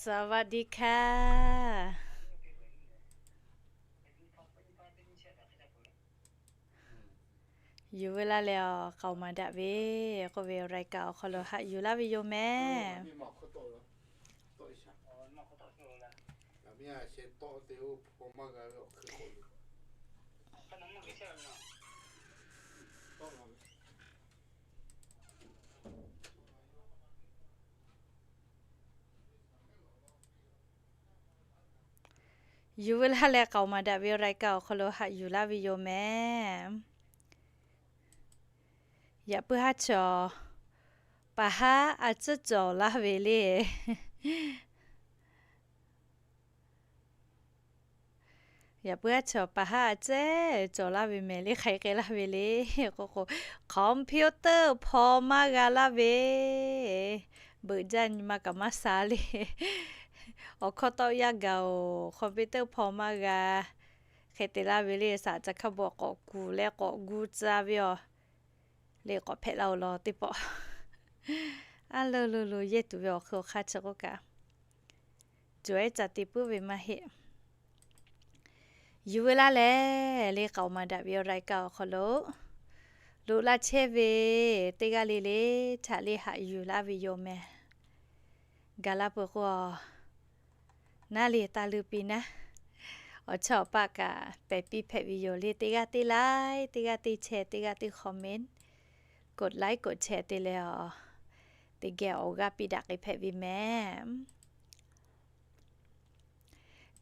สวัสดีค่ะ Yuˬ veu laˇ leh awˬ k'aoˍ maˍ daꞈ ve k'oˆ ve, รายการ awˬ hk'aw lo haꞈ yuˬ laˇ ve yoˬ mehˍ. Yuˬ veu laˇ leh k'aoˍ maˍ daꞈ ve รายการ awˬ hk'aw lo haꞈ yuˬ laˇ ve yoˬ mehˍ. Yaꞈ puiˉ haˉ chaw paˍ haˉ a tcuhˉ cawˬ laˇ ve le. Yaꞈ puiˉ haˉ chaw paˍ haˉ a tcuhˉ cawˬ laˇ ve mehˍ le, hk'aˬ hk'e laˇ ve le k'oˆ k'o, computer hpaw maˇ g'a laˇ ve. Beuꞈ jaˇ nyi ma kaꞈ maˇ sha le. Awˬ hkawˇ tawˆ yaˇ gaˬ-oˬ, computer hpaw maˇ g'a. Hk'e te laˇ ve le, saˍ ca hkaˇ bon k'awꞈ kuˬ leh k'awꞈ gu tcuh ve awˬ le k'awꞈ hpehꞈ laˇ-oˬ law teˇ pawˆ. A lo lo lo yehˇ tuˬ ve awˬ hk'aw hk'aˇ chi k'oˆ kaꞈ, cawˬ ehˉ ca te puiˉ ve maˇ heˆ. Yuˬ veu laˇ leh le k'aoˍ maˍ daꞈ ve รายการ awˬ hk'aw lo loꞈ la chehˇ ve teˇ g'aˇ le le htaꞈ le haꞈ yuˬ laˇ ve yoˬ mehˍ. Gaˬ la peuˬ k'o, naˉ le taˇ leuˇ piˇ naˉ. Awˬ chawˇ awˬ paˆ kaꞈ pehˬ piˇ hpehꞈ ve yoˬ le. Teˇ g'aˇ teˇ like, teˇ g'aˇ teˇ share, teˇ g'aˇ teˇ comment, กดไลค์ กดแชร์ te leh awˬ, teˇ geh awˬ g'aˇ piˇ daꞈ k'ai hpehꞈ ve mehˍ.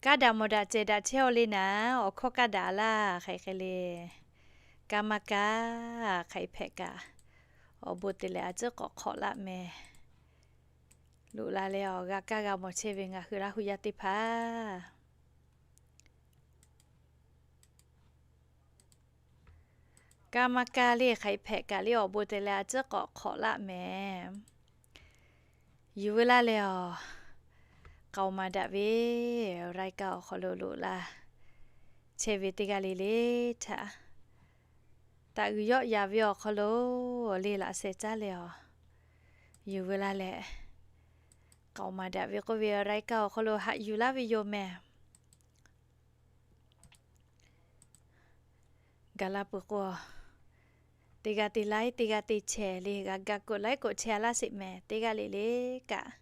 Kaˇ daꞈ mawˬ daꞈ cehˬ daꞈ chehˇ-aw le naˍ, awˬ hkawˇ kaˇ daꞈ laˇ hk'aˬ hk'e le. Kaˇ maˇ kaˇ hk'aˬ hpehꞈ kaꞈ, awˬ bon te leh a tcuhˉ k'awꞈ hk'awꞈ laˆ mehˍ. Loꞈ la leh awˬ g'a kaˇ g'a mawˬ chehˇ ve ngaˬ hui Laˇ huˍ yaˇ teˇ hpaˍ, kaˇ maˇ kaˇ le hk'aˬ hpehꞈ kaꞈ le awˬ bon te leh a tcuhˉ k'awꞈ hk'awꞈ laˆ mehˍ. Yuˬ veu laˇ leh awˬ k'aoˍ maˍ daꞈ ve รายการ awˬ hk'aw lo loꞈ la chehˇ ve teˇ g'aˇ le le htaꞈ taꞈ g'uiˬ yawˆ yaˍ ve awˬ hk'aw lo le laꞈ sheh caˉ leh awˬ, yuˬ veu laˇ leh k'aoˍ maˍ daꞈ ve k'oˆ ve รายการ awˬ hk'aw lo haꞈ yuˬ laˇ ve yoˬ mehˍ. Gaˬ la peuˬ k'o, teˇ g'aˇ teˇ like, teˇ g'aˇ teˇ share le, g'a ga กดไลค์ กดแชร์ laˇ sheˍ mehˍ teˇ g'aˇ le le kaꞈ.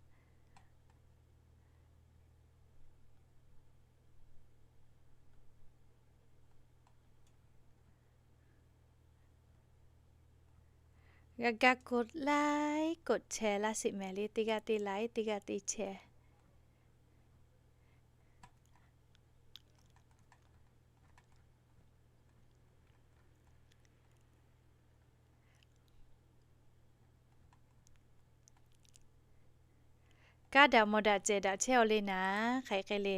G'a ga กดไลค์ กดแชร์ laˇ sheˍ mehˍ le, teˇ g'aˇ teˇ like, teˇ g'aˇ teˇ share. Kaˇ daꞈ mawˬ daꞈ cehˬ daꞈ chehˇ-aw le naˍ, hk'aˬ hk'e le.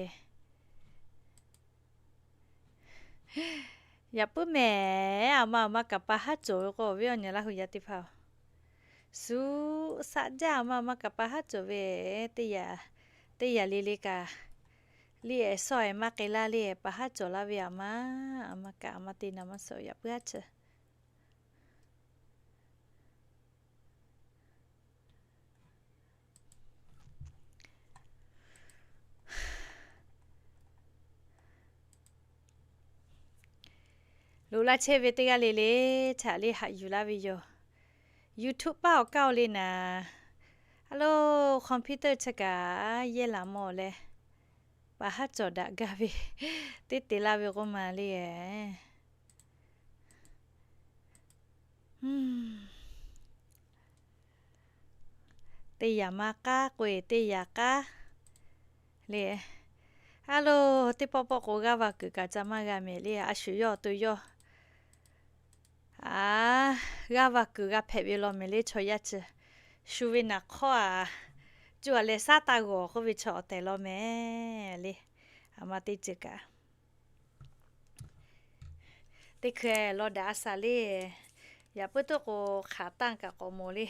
Yaꞈ puiˉ mehˍ, a ma a ma kaꞈ pa haˉ cawˬ ve k'o, awˬ viˉ awˬ nyi Laˇ huˍ yaˇ teˇ hpaˍ-oˬ, suh shaˆ jaˇ. A ma a ma kaꞈ pa haˉ cawˬ ve, teˇ yaꞈ, teˇ yaꞈ le le kaꞈ, liˇ ehˍ shawˇ ehˍ maˇ k'ai laˇ le, pa haˉ cawˬ laˇ ve a ma, a ma kaꞈ a ma te naˍ maˇ suh yaꞈ puiˉ haˉ cawˬ. Loꞈ laˇ chehˇ ve teˇ g'aˇ le le htaꞈ le haꞈ yuˬ laˇ ve yoˬ. YouTube paˇ awˬ kaˇ-aw le naˍ, a lo, computer chi kaꞈ yehˇ laˬ mawˬ leh, pa haˉ cawˬ daꞈ gaˇ ve teˇ te laˇ ve k'oˆ ma le. Teˇ yaꞈ maˇ k'aˉ k'o-e, teˇ yaꞈ k'aˉ le. A lo, teˇ pawˆ pawˆ k'o g'aˇ va kuiˬ kaꞈ ca maˇ g'a mehˍ le, a shu yawˇ awˬ to yawˇ, a, g'aˇ va kuiˬ g'a hpehꞈ ve law mehˍ le. Chaw yaˇ chi shu ve naˍ hk'awˇ-a, cuˇ-a leh shaˉ taˇ g'awˬ k'oˆ ve chaw awˬ tehˬ law mehˍ le. A ma teˇ ceuˬ kaꞈ teˇ hkui law daꞈ a shaˍ le. Yaꞈ puiˉ tuˉ k'o, hk'aˬ tanˇ kaꞈ k'awꞈ mawˬ le.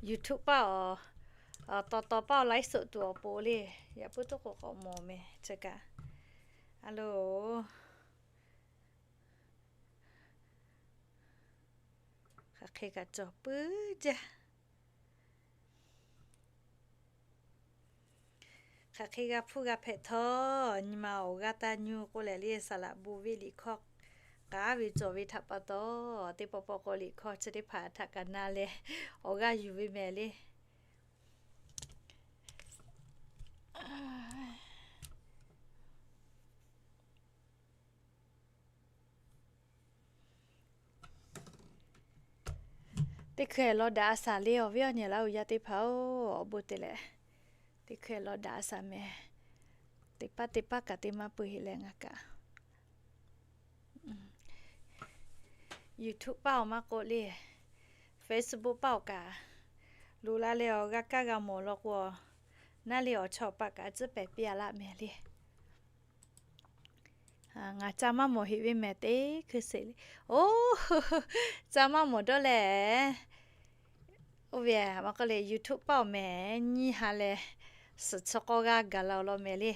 YouTube paˇ awˬ, taw taw paˇ awˬ ไลฟ์สด tuˬ awˬ pon le. Yaꞈ puiˉ tuˉ k'o k'awꞈ mawˬ mehˍ chi kaꞈ. A lo, hk'aˬ hk'e kaꞈ cawˬ puiˉ jaˇ. Hk'aˬ hk'e g'a hpuˇ g'a hpehꞈ htawˇ, nyi ma awˬ g'aˇ taˇ nyuˇ k'oˆ leh le, saˍ laꞈ bon ve liꞈ hkawˇ k'aˉ ve cawˬ ve htaꞈ pa taw, teˇ pawˆ pawˆ k'o liꞈ hkawˇ chi teˇ hpaˍ htaꞈ kaꞈ na leh awˬ g'aˇ yuˬ ve mehˍ le. Teˇ hkui law daꞈ a shaˍ le awˬ viˉ awˬ nyi Laˇ huˍ yaˇ teˇ hpaˍ-oˬ, awˬ bon te leh. Teˇ hkui law daꞈ a shaˍ mehˍ. Teˇ paˆ teˇ paˆ kaꞈ te maˇ peuˬ heˆ leh ngaˬ kaꞈ YouTube paˆ awˬ maˇ k'oˆ le, Facebook paˆ awˬ kaꞈ loꞈ la leh awˬ g'a kaˇ g'a mawˬ law k'o, naˉ le awˬ chawˇ awˬ paˆ kaꞈ tcuhˉ pehˍ piˇ a laˇ mehˍ le. Ngaˬ ca maˇ mawˬ heˆ ve mehˍ teˇ hkui sheˍ le. Oˇ, ca maˇ mawˬ dawˇ leh, oˇ ve a ma k'oˆ le YouTube paˆ awˬ mehˍ nyiˇ ha leh suhˍ chi k'awˇ g'aˇ gaˬ la awˬ lawn mehˍ le.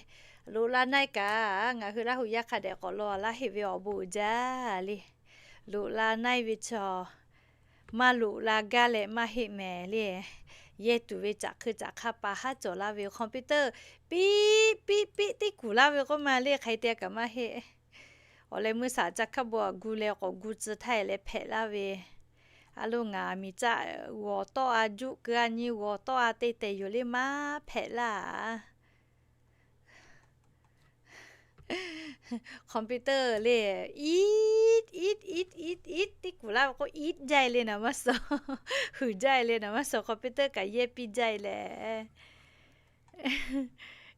Loꞈ la naˆ-e kaꞈ ngaˬ hui Laˇ huˍ yaˇ hk'a dehꞈ k'awꞈ law a laˇ heˆ ve awˬ bon uiˍ jaˇ le. Loꞈ la naˆ-e ve chaw maˇ loꞈ la gaˇ leh maˇ heˆ mehˍ le. Yehˇ tuˬ ve caꞈ hk'eu caꞈ hk'aˇ pa haˉ cawˬ laˇ ve computer piˇ piˇ piˇ teˇ kuˬ laˇ ve k'oˆ ma le, hk'aˬ hk'e te kaꞈ maˇ heˆ. Awˬ leh meuˇ shaˍ ca hkaˇ bon a gu leh k'awꞈ gu tcuh htaˇ e leh hpehꞈ laˇ ve. A lo ngaˬ miˬ caˆ g'awˬ tawˆ a juˆ keu a nyi g'awˬ tawˆ a te tehˬ yoˬ le maˇ hpehꞈ laˇ. Computer le, iˉ iˉ iˉ iˉ iˉ teˇ kuˬ laˇ ve k'o iˉ jaˇ e le naˍ maˇ suh. Huiˍ jaˇ e le naˍ maˇ suh, computer kaꞈ yehˇ piˇ jaˇ e leh.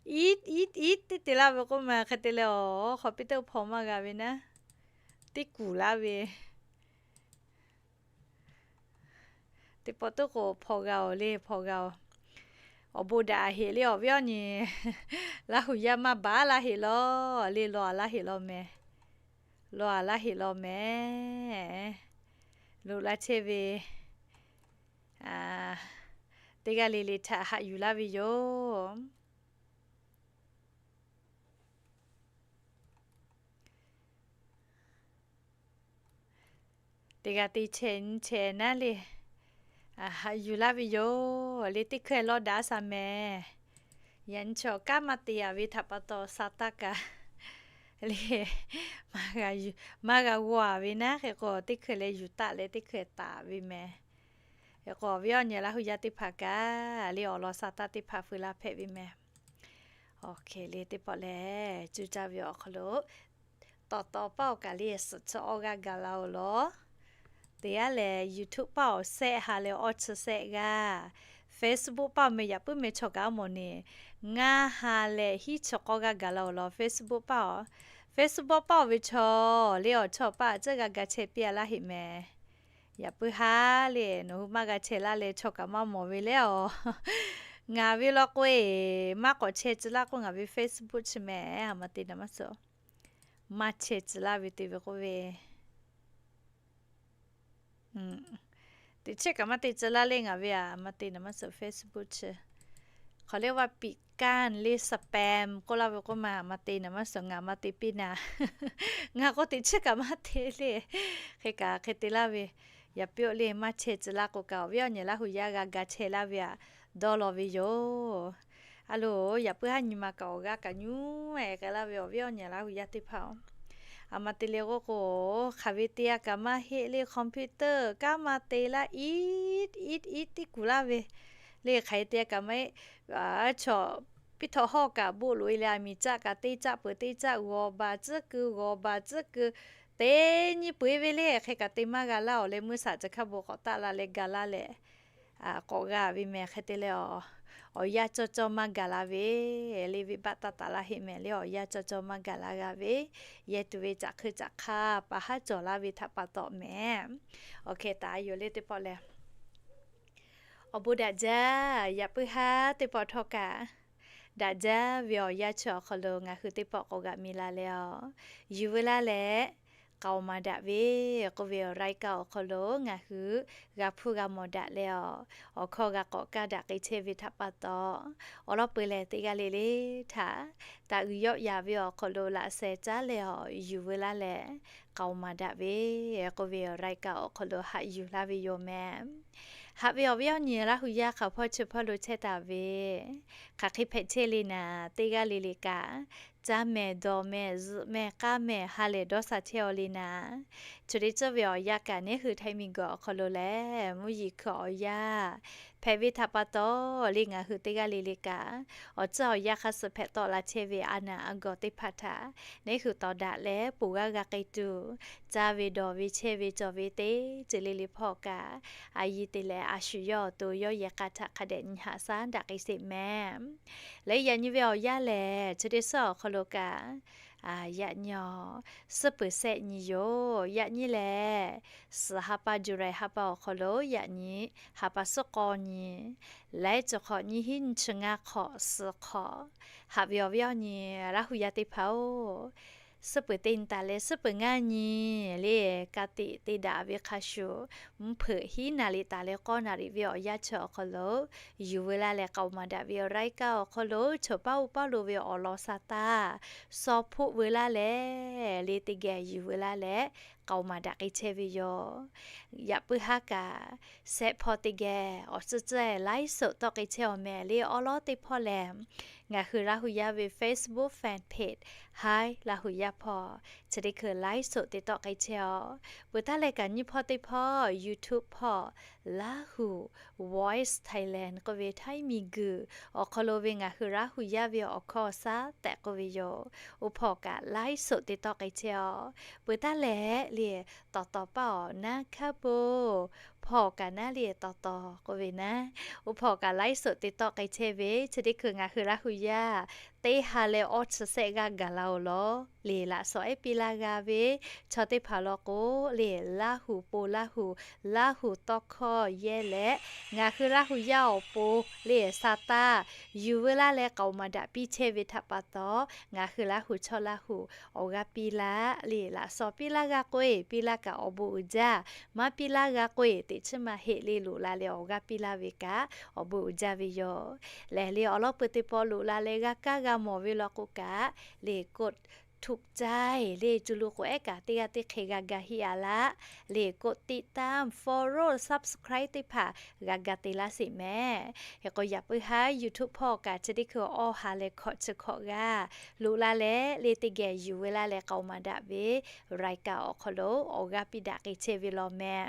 Iˉ iˉ iˉ teˇ te laˇ ve k'oˆ ma hk'e te leh awˬ computer hpaw maˇ g'a ve naˉ, teˇ kuˬ laˇ ve. Teˇ pawˆ tuˉ k'o hpaw g'a oˬ le, hpaw g'a oˬ. Awˬ bon daꞈ heˆ le awˬ viˉ awˬ nyi Laˇ huˍ yaˇ maˇ baˬ laˇ heˆ law le, law a laˇ heˆ law mehˍ. Law a laˇ heˆ law mehˍ. Loꞈ la chehˇ ve teˇ g'aˇ le le htaꞈ haꞈ yuˬ laˇ ve yoˬ. Teˇ g'aˇ te chehˇ nyi chehˇ naˉ le, haꞈ yuˬ laˇ ve yoˬ le. Teˇ hkui law daꞈ a shaˍ mehˍ. Yaꞈ nyi chaw kanˉ maˇ te a ve htaꞈ pa taw sa taˇ kaꞈ le, maˇ g'a g'aw a ve naˉ hk'e k'o teˇ hkui leh yuˬ taˆ leh teˇ hkui taˍ ve mehˍ. Hk'e k'o awˬ viˉ awˬ nyi Laˇ huˍ yaˇ teˇ hpaˍ kaꞈ le awˬ lawn sa taˇ teˇ hpaˍ feu laˇ hpehꞈ ve mehˍ. Awˬ hk'e le teˇ pawˆ lehˬ cuˇ caˇ ve awˬ hk'aw lo tawˍ tawˍ paˆ awˬ kaꞈ le suhˍ chi awˇ g'aˇ gaˬ la oˬ law. Teˇ g'aˇ lehˬ YouTube paˆ awˬ shehˆ ha leh awˇ chi shehˆ g'aˇ, Facebook paˆ awˬ meh yaꞈ puiˉ meh chaw kaꞈ mawˬ neˬ ngaˇ ha leh hiˉ chi k'awˇ g'aˇ gaˬ la oˬ law. Facebook paˆ awˬ, Facebook paˆ awˬ ve chaw le awˬ chawˇ paˆ tcuhˉ g'a ga chehˇ piˇ a laˇ heˆ mehˍ. Yaꞈ puiˉ haˉ le nawˬ hui maˇ g'a chehˇ laˇ leh chaw kaꞈ maˇ mawˬ ve le awˬ. Ngaˬ ve law k'o e, maˇ k'awꞈ chehˇ tcuh laˇ k'oˆ ngaˬ ve Facebook chi mehˍ a ma te naˍ maˇ suh. Maˇ chehˇ tcuh laˇ ve te ve k'oˆ ve teꞈ chiˉ kaꞈ maˇ te tcuh laˇ le ngaˬ ve a ma te naˍ maˇ suh Facebook chi. Hk'aˬ lehˬ vaˇ piꞈ kanˉ le spam k'oˆ laˇ ve k'oˆ ma, a ma te naˍ maˇ suh ngaˬ ma te piˇ naˍ. Ngaˬ k'o teꞈ chiˉ kaꞈ maˇ te le. Hk'e kaꞈ hk'e te laˇ ve, yaꞈ piˇ oˆ le maˇ chehˇ tcuh laˇ k'o kaꞈ awˬ viˉ awˬ nyi Laˇ huˍ yaˇ g'a ga chehˇ laˇ ve a dawˇ law ve yoˬ. A loˬ, yaꞈ puiˉ haˉ nyi ma kaꞈ awˬ g'aˇ kaꞈ nyuˇ e k'ai laˇ ve awˬ viˉ awˬ nyi Laˇ huˍ yaˇ teˇ hpaˍ-oˬ, a ma te le k'oˆ k'o, hk'aˬ ve te a kaꞈ maˇ heˆ le, computer kanˉ maˇ te laˇ, iˉ iˉ iˉ teˇ kuˬ laˇ ve le. Hk'aˬ hk'e te a kaꞈ maˇ heˆ. Chaw piˇ htawꞈ hawˇ kaꞈ boˆ loꞈ e leh a miˬ caˆ kaꞈ teˇ caˆ peuˬ teˇ caˆ g'aw ba tcuhˉ keu g'aw ba tcuhˉ keu teˇ nyi peu e ve le. Hk'e kaꞈ te maˇ g'a laˇ awˬ leh meuˇ shaˍ ca hkaˇ bon k'awꞈ taˆ la leh ga laˇ leh k'awꞈ g'a ve mehˍ. Hk'e te leh awˬ, awˬ yanˇ cawˇ cawˇ maˇ gaˬ la ve le, venˇbaˆ taˇ taˍ laˇ heˆ mehˍ le. Awˬ yanˇ cawˇ cawˇ maˇ gaˬ la g'a ve, yehˇ tuˬ ve caꞈ hk'eu caꞈ hk'aˇ pa haˉ cawˬ laˇ ve htaꞈ pa taw mehˍ. Awˬ hk'e taˍ yoˬ le teˇ pawˆ lehˬ. Awˬ bon daꞈ jaˇ. Yaꞈ puiˉ haˉ teˇ pawˆ htawˇ kaꞈ daꞈ jaˇ ve awˬ yanˇ chi awˬ hk'aw lo ngaˬ hui teˇ pawˆ k'awꞈ g'a mi la leh awˬ, yuˬ veu laˇ leh k'aoˍ maˍ daꞈ ve k'oˆ ve awˬ รายการ awˬ hk'aw lo ngaˬ hui g'a hpuˇ g'a mawˬ daꞈ leh awˬ, awˬ hkawˇ g'a k'awꞈ kaˇ daꞈ k'ai chehˇ ve htaꞈ pa taw, awˬ lawn peu leh teˇ g'aˇ le le htaꞈ taꞈ uiˍ yawˆ yan ve awˬ hk'aw lo laꞈ sheh caˉ leh awˬ, yuˬ veu laˇ leh k'aoˍ maˍ daꞈ ve k'oˆ ve รายการ awˬ hk'aw lo haꞈ yuˬ laˇ ve yoˬ meh. Haꞈ ve awˬ viˉ awˬ nyi Laˇ hu yaˇ hk'a hpawˇ chi hpawˇ lo chehˇ taˍ ve, hk'aˬ hk'e hpehꞈ chehˇ le naˍ, teˇ g'aˇ le le kaꞈ, caˇ mehˍ, dawˬ mehˍ, zuhꞈ mehˍ, k'aˇ mehˍ, ha lehˬ dawˇ sha chehˇ-aw le naˍ, chi teˇ ceuˬ ve awˬ yanˇ kaꞈ neˉ hui Htaiˇ miˬguiˬ awˬ hk'aw lo lehˬ, mvuhˇ yeˬ hkui awˬ yanˇ hpehꞈ ve htaꞈ pa taw, le ngaˬ hui teˇ g'aˇ le le kaꞈ, awˬ tcuhˇ awˬ yanˇ hk'a suh hpehꞈ tawˆ la chehˇ ve a naˍ a gawˬ teˇ hpaˍ htaꞈ neˉ hui tawˍ daꞈ leh ponˬ g'aˇ g'a k'ai tuˬ, caˇ ve dawˬ ve chehˇ ve cawˬ ve teˇ ceuˬ le le hpawˇ kaꞈ, a yi te leh a shu yawˇ awˬ to yawˇ yehˬ k'a htaꞈ hk'a dehꞈ nyi haꞈ shaˉ daꞈ k'ai sheˍ meh. Leh yaꞈ nyi ve awˬ yanˇ lehˬ, chi teˇ suhˉ awˬ hk'aw lo kaꞈ, yaꞈ nyi suhˉ peuˬ shehˆ nyi yoˬ. Yaꞈ nyi lehˬ, suhˍ ha pa July ha pa awˬ hk'aw lo yaꞈ nyi ha pa suhˉ k'awˇ nyi, laiˉ ceuˬ hk'awꞈ nyiˇ hinˉ nyiˇ chi ngaˇ hk'awꞈ suhˍ hk'awꞈ, haꞈ ve awˬ viˉ awˬ nyi Laˇ hu yaˇ teˇ hpaˍ-oˬ, suhˉ peuˬ teˇ nyi taˍ leh suhˉ peuˬ ngaˇ nyi le, ka tiꞈ te daꞈ ve hk'a shuˍ, mvuhˇ hpeuꞈ hiˉ naˍ riˍ taˍ leh k'awˇ naˍ riˍ ve awˬ yanˇ chi awˬ hk'aw lo yuˬ veu laˇ leh k'aoˍ maˍ daꞈ ve รายการ awˬ hk'aw lo, chaw paˉ oˇ paˉ lo ve awˬ lawn sha taˇ, saw hpoˆ veu laˇ leh, le teˇ geh yuˬ veu laˇ leh k'aoˍ maˍ daꞈ k'ai chehˇ ve yoˬ. Yaꞈ puiˉ haˉ kaꞈ, shehˆ hpawˇ teˇ geh awˬ tcuhˇ tcuhˇ ไลฟ์สด tawˆ k'ai chehˇ-aw meh. Le awˉ lawˉ teˇ hpawˇ lehˬ, ngaˬ hui Laˇ hu yaˇ ve Facebook fan page Hi Laˇ hu yaˇ hpawˇ chi teˇ hkui ไลฟ์สด te tawˆ k'ai chehˇ-aw. Peuˬ taˇ leh kaꞈ nyiˇ hpawˇ teˇ hpawˇ YouTube hpawˇ Laˇ hu Voice Thailand k'oˆ ve Htaiˇ miˬguiˬ awˬ hk'aw lo ve ngaˬ hui Laˇ hu yaˇ ve awˬ hkawˇ awˬ shaˉ tehꞈ k'oˆ ve yoˬ. Oˇ hpawˇ kaꞈ ไลฟ์สด te tawˆ k'ai chehˇ-aw. Peuˬ taˇ leh le tawˍ tawˍ paˇ awˬ naˉ hkaˉ po hpawˇ kaꞈ naˉ le tawˍ tawˍ k'oˆ ve naˉ, oˇ hpawˇ kaꞈ ไลฟ์สด te tawˆ k'ai chehˇ ve chi teˇ hkui ngaˬ hui Laˇ hu yaˇ teˇ ha leh awˇ chi shehˆ g'aˇ gaˬ la-oˬ lawˬ. Le laꞈ shawnˍ ehˉ piˇ laˇ g'a ve chaw teˇ hpaˍ law k'o, le Laˇ hu po Laˇ hu, Laˇ hu tawˇ hkawˇ yehˇ leh, ngaˬ hui Laˇ hu yaˇ awˬ pon le sha taˇ yuˬ veu laˇ leh k'aoˍ maˍ daꞈ piˇ chehˇ ve htaꞈ pa taw, ngaˬ hui Laˇ hu chawˇ Laˇ hu awˬ g'aˇ piˇ laˇ. Le laꞈ shawnˍ piˇ laˇ g'a k'oˆ-e, piˇ laˇ kaꞈ awˬ bon uiˍ jaˇ. Maˇ piˇ laˇ g'a k'oˆ-e, teꞈ chiˉ maˇ heˆ le loꞈ la leh awˬ g'aˇ piˇ laˇ ve kaꞈ awˬ bon uiˍ jaˇ ve yoˬ. Lehˬ le awˬ lawn peu teˇ pawˆ loꞈ la leh g'a kaˇ g'a mawˬ ve law k'o kaꞈ, le กดถูกใจ le cu lu k'oꞈ ehˉ kaꞈ teˇ g'aˇ teˇ hk'e g'a ga heˆ-a laˇ. Le กดติดตาม follow subscribe teˇ hpaˍ g'a ga te laˇ sheˍ meh. Hk'e k'o yaꞈ puiˉ haˉ YouTube hpawˇ kaꞈ chi teˇ hkui awˇ ha leh hkawꞈ chi hkawꞈ g'aˇ loꞈ la leh le teˇ geh yuˬ veu laˇ leh k'aoˍ maˍ daꞈ ve รายการ awˬ hk'aw lo awˬ g'aˇ piˇ daꞈ k'ai chehˇ ve law meh.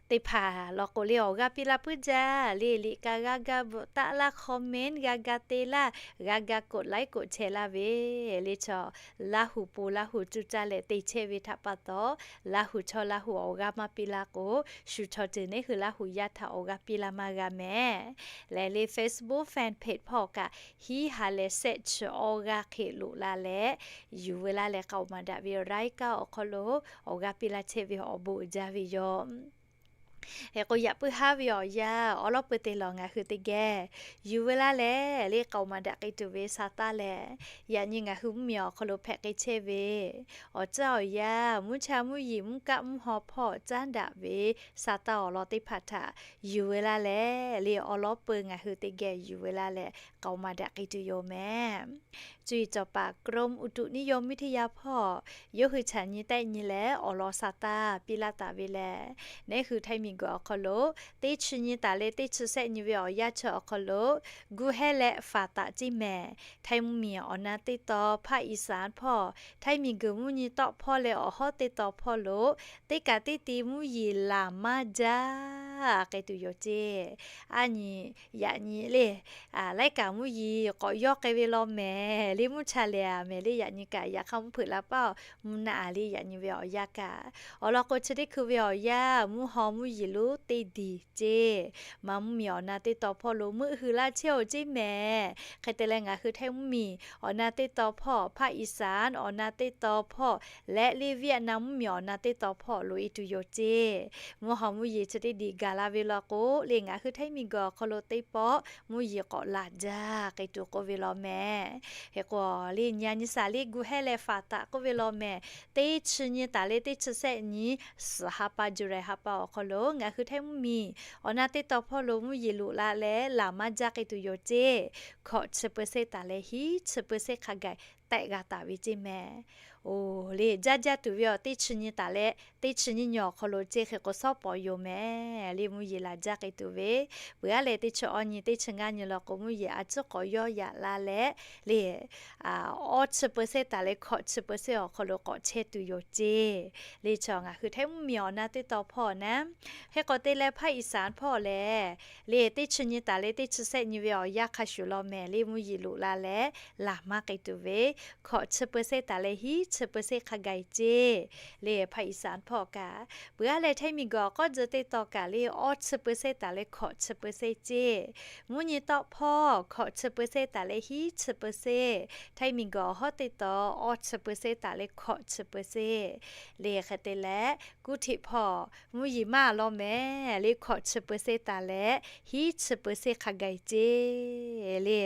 Teˇ hpaˍ law k'o le awˬ g'aˇ piˇ laˇ puiˉ jaˇ. Le liꞈ kaꞈ g'a ga bvuhꞈ taˆ laˇ, comment g'a ga te laˇ, g'a ga กดไลค์ กดแชร์ laˇ ve le chaw Laˇ hu po Laˇ hu cuˇ caˇ leh te chehˇ ve htaꞈ pa taw, Laˇ hu chawˇ Laˇ hu awˬ g'aˇ maˇ piˇ laˇ k'o, shu chaw ceuˬ neˉ hui Laˇ hu yaˇ htaꞈ awˬ g'aˇ piˇ laˇ maˇ g'a meh. Lehˬ le Facebook fan page hpawˇ kaꞈ hiˉ ha leh shehˆ chi awˇ g'aˇ hk'e loꞈ la leh yuˬ veu laˇ leh k'aoˍ maˍ daꞈ ve รายการ awˬ hk'aw lo awˬ g'aˇ piˇ laˇ chehˇ ve awˬ bon uiˍ jaˇ ve yoˬ. Hk'e k'o yaꞈ puiˉ haˉ ve awˬ yanˇ awˬ lawn peu te lawˬ ngaˬ hui teˇ geh yuˬ veu laˇ leh le k'aoˍ maˍ daꞈ k'ai tuˬ ve sha taˇ lehˬ, yaꞈ nyi ngaˬ hui mvuhˇmiˬ awˬ hk'aw lo hpehꞈ k'ai chehˇ ve awˬ tcuhˇ awˬ yanˇ mvuhˇ cha mvuhˇ yeˬ mvuhˇ kaˆ mvuhˇ haw hpawˇ caˉ daꞈ ve sha taˇ awˬ lawn teˇ hpaˍ htaꞈ yuˬ veu laˇ leh le awˬ lawn peu ngaˬ hui teˇ geh yuˬ veu laˇ leh k'aoˍ maˍ daꞈ k'ai tuˬ yoˬ meh. Cuˇ yiˍ cawˬ paˍ กรมอุตุนิยมวิทยา hpawˇ yawˇ hui chaꞈ nyi tehˆ nyi leh awˬ lawn sha taˇ piˇ laˇ taˍ ve lehˬ, neˉ hui Htaiˇ miˬguiˬ awˬ hk'aw lo teˇ chi nyi taˍ leh teˇ chi shehˆ nyi ve awˬ yanˇ chi awˬ hk'aw lo gu hehˇ leh faˍ taꞈ ceˇ mehˍ. Htaiˇ mvuhˇmiˬ awˬ na teˇ taw hpaˇ อีสาน hpawˇ, Htaiˇ miˬguiˬ mvuhˇ nyi tawˆ hpawˇ leh awˬ hawˉ teˇ taw hpawˇ lo teˇ kaꞈ teˇ ti mvuhˇ yeˬ laˬ maˇ jaˇ k'ai tuˬ yoˬ ceˇ. A nyi yaꞈ nyi le laiˉ kaꞈ mvuhˇ yeˬ k'awꞈ yawˇ k'ai ve law mehˍ le mvuhˇ cha lehˬ a mehˍ le yaꞈ nyi kaꞈ yaꞈ hk'aˇ mvuhˇ hpeuꞈ la paˇ-oˬ mvuhˇ naˆ a le yaꞈ nyi ve awˬ yanˇ kaꞈ. Awˬ lawn k'o chi teˇ hkui ve awˬ yanˇ mvuhˇ haw mvuhˇ yeˬ lonˉ teˇ diˬ ceˇ. Maˇ mvuhˇmiˬ awˬ na teˇ taw hpawˇ lo meuˆ hui laˇ chehˇ-oˬ ceˇ mehˍ. Hk'e te leh ngaˬ hui Htaiˇ mvuhˇmiˬ awˬ na teˇ taw hpawˇ hpaˇ อีสาน awˬ na teˇ taw hpawˇ leh le Vietnam mvuhˇmiˬ awˬ na teˇ taw hpawˇ loꞈ-e tuˬ yoˬ ceˇ. Mvuhˇ haw mvuhˇ yeˬ chi teˇ diˬ gaˬ la ve law k'o le ngaˬ hui Htaiˇ miˬguiˬ awˬ hk'aw lo teˇ pawˆ mvuhˇ yeˬ k'awꞈ laˬ jaˇ k'ai tuˬ k'oˆ ve law mehˍ. Hk'e k'o le nyi a nyi shaˍ le gu hehˇ leh faˍ taꞈ k'oˆ ve law mehˍ. Teˇ chi nyi taˍ leh teˇ chi shehˆ nyi suhˍ ha pa July ha pa awˬ hk'aw lo ngaˬ hui Htaiˇ mvuhˇmiˬ awˬ na teˇ taw hpawˇ lo mvuhˇ yeˬ loꞈ la leh laˬ maˇ jaˇ k'ai tuˬ yoˬ ceˇ. Hkawꞈ chi เปอร์เซ็นต์ taˍ leh hiˉ chi เปอร์เซ็นต์ hk'a gaˬ tehˆ g'a taˍ ve ceˇ mehˍ. Oˬ, le jaˇ jaˇ tuˬ ve awˬ teˇ chi nyi taˍ leh teˇ chi nyiˇ nyi awˬ hk'aw lo ceˇ hk'e k'o shawˉ pawˍ yoˬ mehˍ. Le mvuhˇ yeˬ laˬ jaˇ k'ai tuˬ ve, peuˬ aˉ leh teˇ chi awˇ nyi teˇ chi ngaˇ nyi law k'o mvuhˇ yeˬ a ciˉ k'awꞈ yawˇ yaꞈ la leh, le awˇ chi เปอร์เซ็นต์ taˍ leh hkawꞈ chi เปอร์เซ็นต์ awˬ hk'aw lo k'awꞈ chehˇ tuˬ yoˬ ceˇ. Le chaw ngaˬ hui htaiˇ mvuhˇmiˬ awˬ na teˇ taw hpawˇ naˉ, hk'e k'o te leh ภาคอีสาน hpawˇ lehˬ, le teˇ chi nyi taˍ leh teˇ chi sehˆ nyi ve awˬ yanˇ hk'a shuˍ law mehˍ. Le mvuhˇ yeˬ loꞈ la leh laˬ maˇ k'ai tuˬ ve, hkawꞈ chi เปอร์เซ็นต์ taˍ leh hiˉ chi เปอร์เซ็นต์ hk'a gaˬ ceˇ. Le ภาคอีสาน hpawˇ kaꞈ, peuˬ aˉ leh htaiˇ miˬguiˬ awˬ k'awˇ tcuh teˇ taw kaꞈ le awˇ chi เปอร์เซ็นต์ taˍ leh hkawꞈ chi เปอร์เซ็นต์ ceˇ. Mvuhˇ nyi tawˆ hpawˇ hkawꞈ chi เปอร์เซ็นต์ taˍ leh hiˉ chi เปอร์เซ็นต์, htaiˇ miˬguiˬ awˬ hawˉ teˇ taw awˇ chi เปอร์เซ็นต์ taˍ leh hkawꞈ chi เปอร์เซ็นต์. Le hk'e te leh กรุงเทพ hpawˇ mvuhˇ yeˬ maˇ law mehˍ. Le hkawꞈ chi เปอร์เซ็นต์ taˍ leh hiˉ chi เปอร์เซ็นต์ hk'a gaˬ ceˇ. Le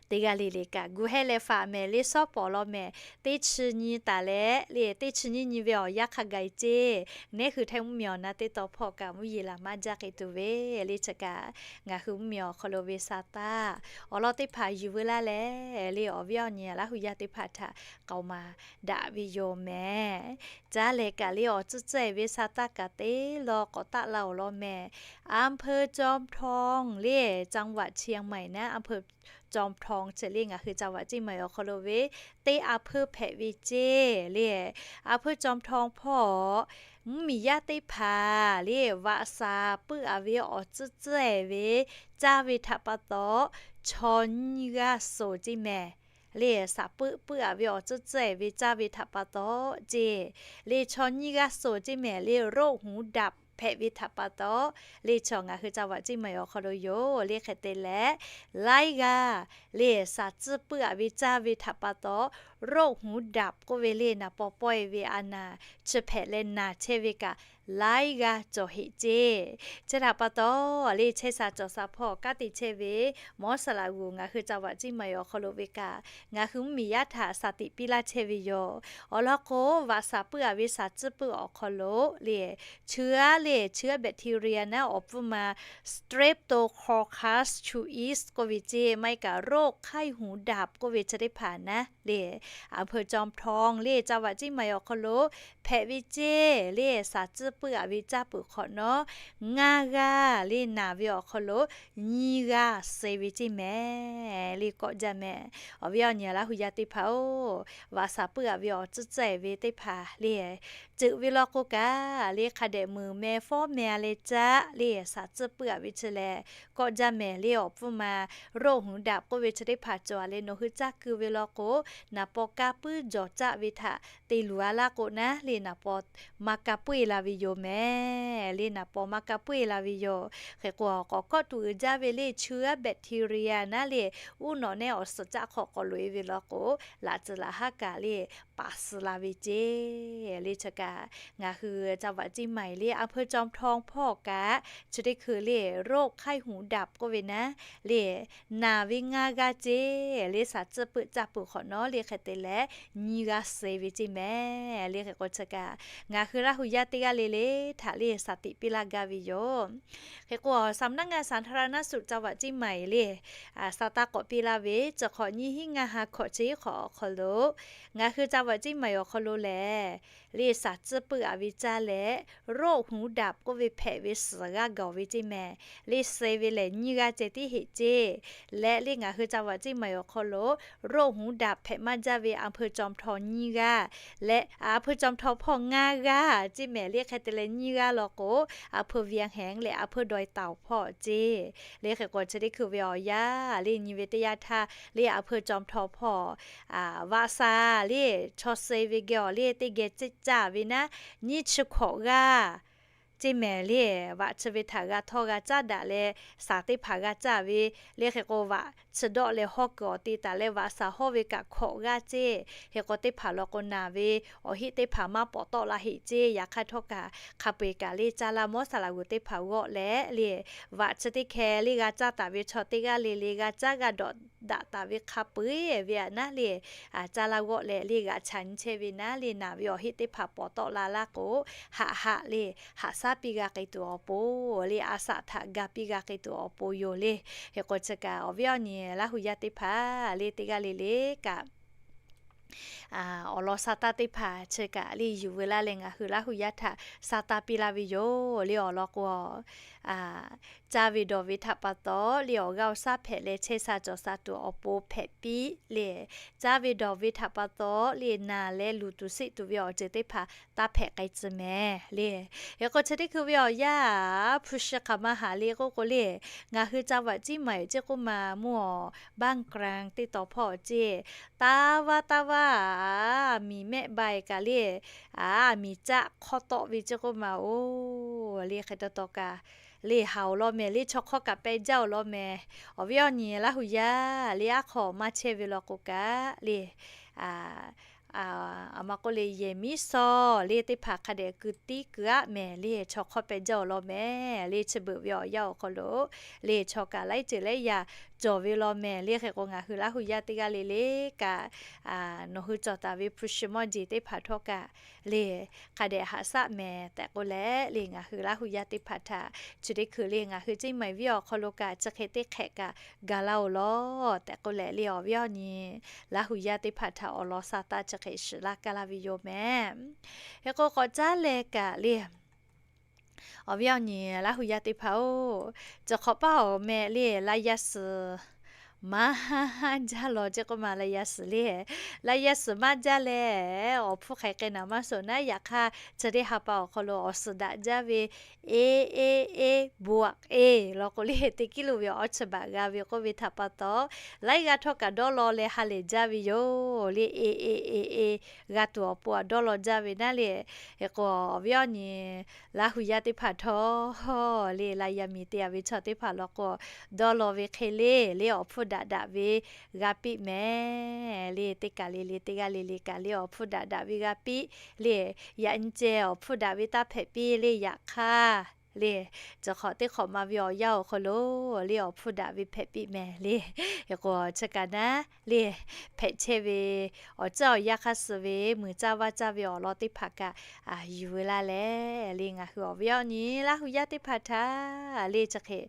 teˇ g'aˇ le le kaꞈ gu hehˇ leh faˍ mehˍ. Le shawˉ pawˍ law mehˍ. Teˇ chi nyi taˍ leh le teˇ chi nyiˇ nyi ve awˬ yanˇ hk'a gaˬ ceˇ. Neˉ hui htaiˇ mvuhˇmiˬ awˬ na teˇ taw hpawˇ kaꞈ mvuhˇ yeˬ laˬ maˇ jaˇ k'ai tuˬ ve, le chi kaꞈ ngaˬ hui mvuhˇmiˬ awˬ hk'aw lo ve sa taˇ awˬ lawn teˇ hpaˍ yuˬ veu laˇ leh, le awˬ viˉ awˬ nyi Laˇ hu yaˇ teˇ hpaˍ htaꞈ k'aoˍ maˍ daꞈ ve yoˬ mehˍ. Caˇ lehˬ kaꞈ le awˬ tcuhˉ tcuhˉ e ve sa taˇ kaꞈ te law k'awꞈ taˆ la awˬ lawn mehˍ. อำเภอจอมทอง le จังหวัดเชียงใหม่ naˉ, อำเภอจอมทอง chi le ngaˬ hui จังหวัดเชียงใหม่ awˬ hk'aw lo ve teˇ a hpeuˇ hpehꞈ ve ceˇ. Le อำเภอจอมทอง hpawˇ mvuhˇmiˬ yaˇ teˇ hpaˍ le vaꞈ shaˍ puiˉ a ve awˬ tcuhˉ tcuhˉ e ve caˇ ve htaꞈ pa taw, chaw nyiˇ g'aˇ suhˍ ceˇ mehˍ. Le shaˍ puiˉ puiˉ a ve awˬ tcuhˉ tcuhˉ e ve caˇ ve htaꞈ pa taw ceˇ. Le chaw nyiˇ g'aˇ suhˍ ceˇ mehˍ. Le โรคหูดับ hpehꞈ ve htaꞈ pa taw, le chaw ngaˬ hui จังหวัดเชียงใหม่ awˬ hk'aw lo yoˬ. Le hk'e te leh, laiˉ g'aˇ le shaˍ tcuhˉ puiˉ a ve caˇ ve htaꞈ pa taw, โรคหูดับ k'oˆ ve le naˍ paw pawehˇ ve a naˍ chi hpehꞈ leh naˬ chehˇ ve kaꞈ laiˉ g'aˇ cawˬ heꞈ ceˇ. Chi htaꞈ pa taw, le chehˇ sha cawˬ sha hpawˇ kanˉ te chehˇ ve หมอสระบุรี ngaˬ hui จังหวัดเชียงใหม่ awˬ hk'aw lo ve kaꞈ ngaˬ hui mvuhˇmiˬ yaˇ htaꞈ shaˍ tiꞈ piˇ laˇ chehˇ ve yoˬ. Awˬ lawn k'o, vaꞈ shaˍ puiˉ a ve shaˍ tcuhˉ puiˉ awˬ hk'aw lo le chi aˉ le chi aˉ แบคทีเรีย naˉ awˬ pfuhˇ ma Streptococcus suis k'oˆ ve ceˇ, maˇ heˆ kaꞈ โรคไข้หูดับ k'oˆ ve chi teˇ hpaˍ naˉ le อำเภอจอมทอง le จังหวัดเชียงใหม่ awˬ hk'aw lo hpehꞈ ve ceˇ. Le shaˍ tcuhˉ puiˉ a ve caˇ peuˬ hk'awꞈ nawˉ ngaˇ g'aˇ le naˬ ve awˬ hk'aw lo nyiˇ g'aˇ suh ve ceˇ mehˍ. Le kawˆ jaˇ mehˍ. Awˬ viˉ awˬ nyi Laˇ hu yaˇ teˇ hpaˍ-oˬ, vaꞈ shaˍ puiˉ a ve awˬ tcuhˉ tcuhˉ e ve teˇ hpaˍ le ceuˬ ve law k'o kaꞈ, le hk'a dehꞈ meuˍ meh fawˉ meh a leh caˇ le shaˍ tcuhˉ puiˉ a ve chi lehˬ kawˆ jaˇ mehˍ. Le awˬ pfuhˇ ma โรคหูดับ k'oˆ ve chi teˇ hpaˍ cawˬ a leh nawˬ hui caˇ keu ve law k'o, naˍ paw kaˇ puiˉ jawˬ caˆ ve htaꞈ te luˬ a laˇ k'o naˉ le naˍ paw maˇ kaˇ puiˉ e la ve yoˬ mehˍ. Le naˍ paw maˇ kaˇ puiˉ e la ve yoˬ. Hk'e k'o, k'awꞈ kawˆ tuˬ uiˍ jaˇ ve le chi aˉ แบคทีเรีย naˉ le uˉ nawꞈ nehˇ awˬ suhˍ caˆ hk'aw k'awꞈ loꞈ e ve law k'o, laꞈ tcuh laꞈ haˉ kaꞈ le paˍ suh la ve ceˇ. Le chi kaꞈ ngaˬ hui จังหวัดเชียงใหม่ le อำเภอจอมทอง hpawˇ kaꞈ chi teˇ hkui le โรคไข้หูดับ k'oˆ ve naˉ le naˬ ve ngaˇ g'aˇ ceˇ. Le shaˍ tcuhˉ puiˉ caˇ peuˬ hk'awꞈ nawˉ le hk'e te leh nyiˇ g'aˇ suh ve ceˇ mehˍ. Le hk'e k'o chi kaꞈ ngaˬ hui Laˇ hu yaˇ teˇ g'aˇ le le htaꞈ le shaˍ tiꞈ piˇ laˇ gaˇ ve yoˬ. Hk'e k'o, สำนักงานสาธารณสุขจังหวัดเชียงใหม่ le shaˍ taˇ k'awꞈ piˇ laˇ ve, chi hk'awꞈ nyiˇ hiˉ ngaˇ ha hkawꞈ chi hiˉ hk'awꞈ awˬ hk'aw lo ngaˬ hui จังหวัดเชียงใหม่ awˬ hk'aw lo lehˬ, le shaˍ tcuhˉ puiˉ a ve caˇ leh โรคหูดับ k'oˆ ve hpehꞈ ve suhˍ g'aˇ gaˬ ve ceˇ mehˍ. Le suh ve lehˬ nyiˇ g'aˇ ceh tiˉ heꞈ ceˇ. Leh le ngaˬ hui จังหวัดเชียงใหม่ awˬ hk'aw lo โรคหูดับ hpehꞈ maˇ jaˇ ve อำเภอจอมทอง nyiˇ g'aˇ leh อำเภอจอมทอง hpawˇ ngaˇ g'aˇ ceˇ mehˍ. Le hk'e te leh nyiˇ g'aˇ law k'o, อำเภอเวียงแหง leh อำเภอดอยเต่า hpawˇ ceˇ. Le hk'e k'o chi teˇ hkui ve awˬ yanˇ le nyi ve teˇ yanˇ htaˇ le อำเภอจอมทอง hpawˇ vaꞈ shaˍ le chaw suh ve geh awˬ le teˇ geh caˇ ve naˉ nyiˇ chi hkawꞈ g'aˇ ceˇ mehˍ. Le vaꞈ chi ve htaꞈ g'a htawˇ g'a caˉ daꞈ leh shaˍ teˇ hpaˍ g'a caˇ ve, le hk'e k'o vaꞈ chi dawˆ leh hawˇ kuiˬ awˬ te taˍ leh vaꞈ shaˍ hawˇ ve kaꞈ hkawꞈ g'aˇ ceˇ. Hk'e k'o teˇ hpaˍ law k'o naˬ ve awˬ heˆ teˇ hpaˍ maˇ pawˍ tawˆ la heꞈ ceˇ. Yaꞈ hk'aˇ htawˇ kaꞈ hk'a peu-eˬ kaꞈ le caˇ laˇ mawˇ saˍ laꞈ g'uˬ teˇ hpaˍ g'awˆ leh le vaꞈ chi teˇ hkeh le g'a caˇ taˍ ve chaw teˇ g'aˇ le le g'a caˇ g'a dawꞈ daꞈ taˍ ve hk'a peu-eˬ ve aꞈ naˉ le caˇ laˇ g'awˆ leh le g'aꞈ chaꞈ nyi chehˇ ve naˉ le naˬ ve awˬ heˆ teˇ hpaˍ pawˍ tawˆ la laˇ k'o, haꞈ haꞈ le haꞈ shaˉ piˇ g'a k'ai tuˬ awˬ pon le a shaꞈ htaꞈ ga piˇ g'a k'ai tuˬ awˬ pon yoˬ le. Hk'e k'o chi kaꞈ awˬ viˉ awˬ nyi Laˇ hu yaˇ teˇ hpaˍ le teˇ g'aˇ le le kaꞈ awˬ lawn sa taˇ teˇ hpaˍ chi kaꞈ le yuˬ veu laˇ leh ngaˬ hui Laˇ hu yaˇ htaꞈ sa taˇ piˇ laˇ ve yoˬ le. Awˬ lawn k'o, caˇ ve dawˬ ve htaꞈ pa taw le awˬ g'aˇ awˬ shaˉ hpehꞈ leh chehˇ sha cawˬ sha tuˬ awˬ pon hpehꞈ piˇ le. Caˇ ve dawˬ ve htaꞈ pa taw le naˬ leh luˬ tuˬ siˆ tuˬ ve awˬ ceuˬ teˇ hpaˍ taˇ hpehꞈ k'ai tcuh mehˍ le. Hk'e k'o chi teˇ hkui ve awˬ yanˇ hpu shi hk'aˬ ma haꞈ le k'oˆ k'o le, ngaˬ hui จังหวัดเชียงใหม่ ceˇ k'oˆ ma mvuhˇ awˬ บ้านกลาง teˇ taw hpawˇ ceˇ, taˇ vaˇ taˇ vaˇ miˬ mehˆ bai kaꞈ le, aˬ miˬ caˆ hk'awˇ tawˆ ve ceˇ k'oˆ ma oˬ le hk'e taw taw kaꞈ le haˍ awˬ lawn mehˍ le chaw hk'awˇ kaꞈ peh jaˇ awˬ lawn mehˍ. Awˬ viˉ awˬ nyi Laˇ hu yaˇ le aˉ hk'aw maˇ chehˇ ve law k'o kaꞈ le, aˬ ma k'oˆ le yehˬ miˉ sawˇ le teˇ hpaˍ hk'a dehꞈ keu tiˉ keu aˆ mehˍ le chaw hk'awˇ peh jaˇ awˬ lawn mehˍ le chi beuꞈ ve awˬ yanˇ awˬ hk'aw lo le chaw kaꞈ laiˉ ceuˬ laiˉ yaꞈ cawˬ ve law mehˍ le. Hk'e k'o ngaˬ hui Laˇ hu yaˇ teˇ g'aˇ le le kaꞈ nawˬ hui cawˬ taˍ ve hpu shi mawˇ jeˬ teˇ hpaˍ htawˇ kaꞈ le hk'a dehꞈ haꞈ shaˆ mehˍ tehꞈ k'oˆ leh le ngaˬ hui Laˇ hu yaˇ teˇ hpaˍ htaꞈ chi teˇ hkui le ngaˬ hui Ceˇ Maiˍ viˉ awˬ hk'aw lo kaꞈ chi hk'e teˇ hk'ehꞈ kaꞈ ga laˇ oˬ law tehꞈ k'oˆ leh le awˬ viˉ awˬ nyi Laˇ hu yaˇ teˇ hpaˍ htaꞈ awˬ lawn sa taˇ chi hk'e shiˍ laˇ kaˇ laˇ ve yoˬ mehˍ. Hk'e k'o k'awꞈ caˉ leh kaꞈ le awˬ viˉ awˬ nyi Laˇ hu yaˇ teˇ hpaˍ-oˬ, cawˬ hk'awꞈ paˇ awˬ meh le laˇ yaˇ suhˍ maˇ jaˇ law ceˇ k'oˆ ma laˇ yaˇ suhˍ le, laˇ yaˇ suhˍ maˇ jaˇ leh awˬ hpfuhˇ hk'aˬ hk'e naˍ maˇ suhˍ naˉ. Yaꞈ hk'aˇ chi teˇ ha pa awˬ hk'aw lo awˬ suhˍ daꞈ jaˇ ve e e e bawꞈ e law k'o le teˇ kiˉ lo ve awˬ chi baꞈ g'a ve k'oˆ ve htaꞈ pa taw, laiˉ g'aˇ htawˇ kaꞈ dawˇ law leh ha lehˬ jaˇ ve yoˬ le. E e e e g'a tuˬ awˬ pon dawˇ law jaˇ ve naˉ le. Hk'e k'o awˬ viˉ awˬ nyi Laˇ hu yaˇ teˇ hpaˍ htawˇ le laˇ yaˇ miˬ te a ve chaw teˇ hpaˍ law k'o dawˇ law ve hk'e le le awˬ hpfuhˇ daꞈ daꞈ ve g'a piˇ mehˍ le. Teˇ kaˬ le le teˇ g'aˇ le le kaꞈ le awˬ hpfuhˇ daꞈ daꞈ ve g'a piˇ le. Yaꞈ nyi ceh awˬ hpfuhˇ daꞈ ve taˇ hpehꞈ piˇ le. Yaꞈ hk'aˇ le cawˬ hk'awꞈ teˇ hk'awꞈ ma ve awˬ yanˇ awˬ hk'aw lo le awˬ hpfuhˇ daꞈ ve hpehꞈ piˇ mehˍ le. Hk'e k'o chi kaꞈ naˉ le hpehꞈ chehˇ ve awˬ ceuˬ awˬ yanˇ hk'aˇ suh ve mui caˇ vaˇ caˇ ve awˬ lawn teˇ hpaˍ kaꞈ yuˬ veu laˇ leh le ngaˬ hui awˬ viˉ awˬ nyi Laˇ hu yaˇ teˇ hpaˍ htaꞈ le chi hk'e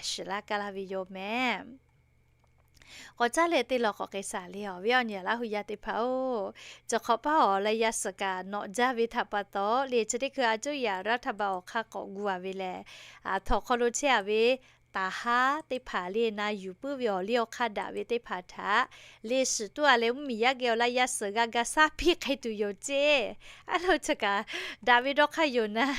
shiˍ laˇ kaˇ laˇ ve yoˬ mehˍ. K'awꞈ caˉ leh teˇ law k'awꞈ k'ai shaˍ le awˬ viˉ awˬ nyi Laˇ hu yaˇ teˇ hpaˍ-oˬ, cawˬ hk'awꞈ paˇ awˬ laˇ yaˇ suhˍ kaꞈ nawꞈ jaˇ ve htaꞈ pa taw le chi teˇ hkui a cuˇ yaꞈ raˇ htaˇ ba awˬ hk'aˇ k'awꞈ gu a ve lehˬ, aˬ htawnˍ hk'aw lo chehˇ a ve taˍ haˉ teˇ hpaˍ le na yuˬ puiˉ ve awˬ liˇ awˬ hk'aˇ daꞈ ve teˇ hpaˍ htaꞈ le shiˍ tuˉ a leh mvuhˇmiˬ yaˇ geh awˬ laˇ yaˇ suhˍ g'a ga shaˉ piˇ k'ai tuˬ yoˬ ceˇ. Aˉ lo chi kaꞈ daꞈ ve dawˇ hk'aˇ yoˬ naˉ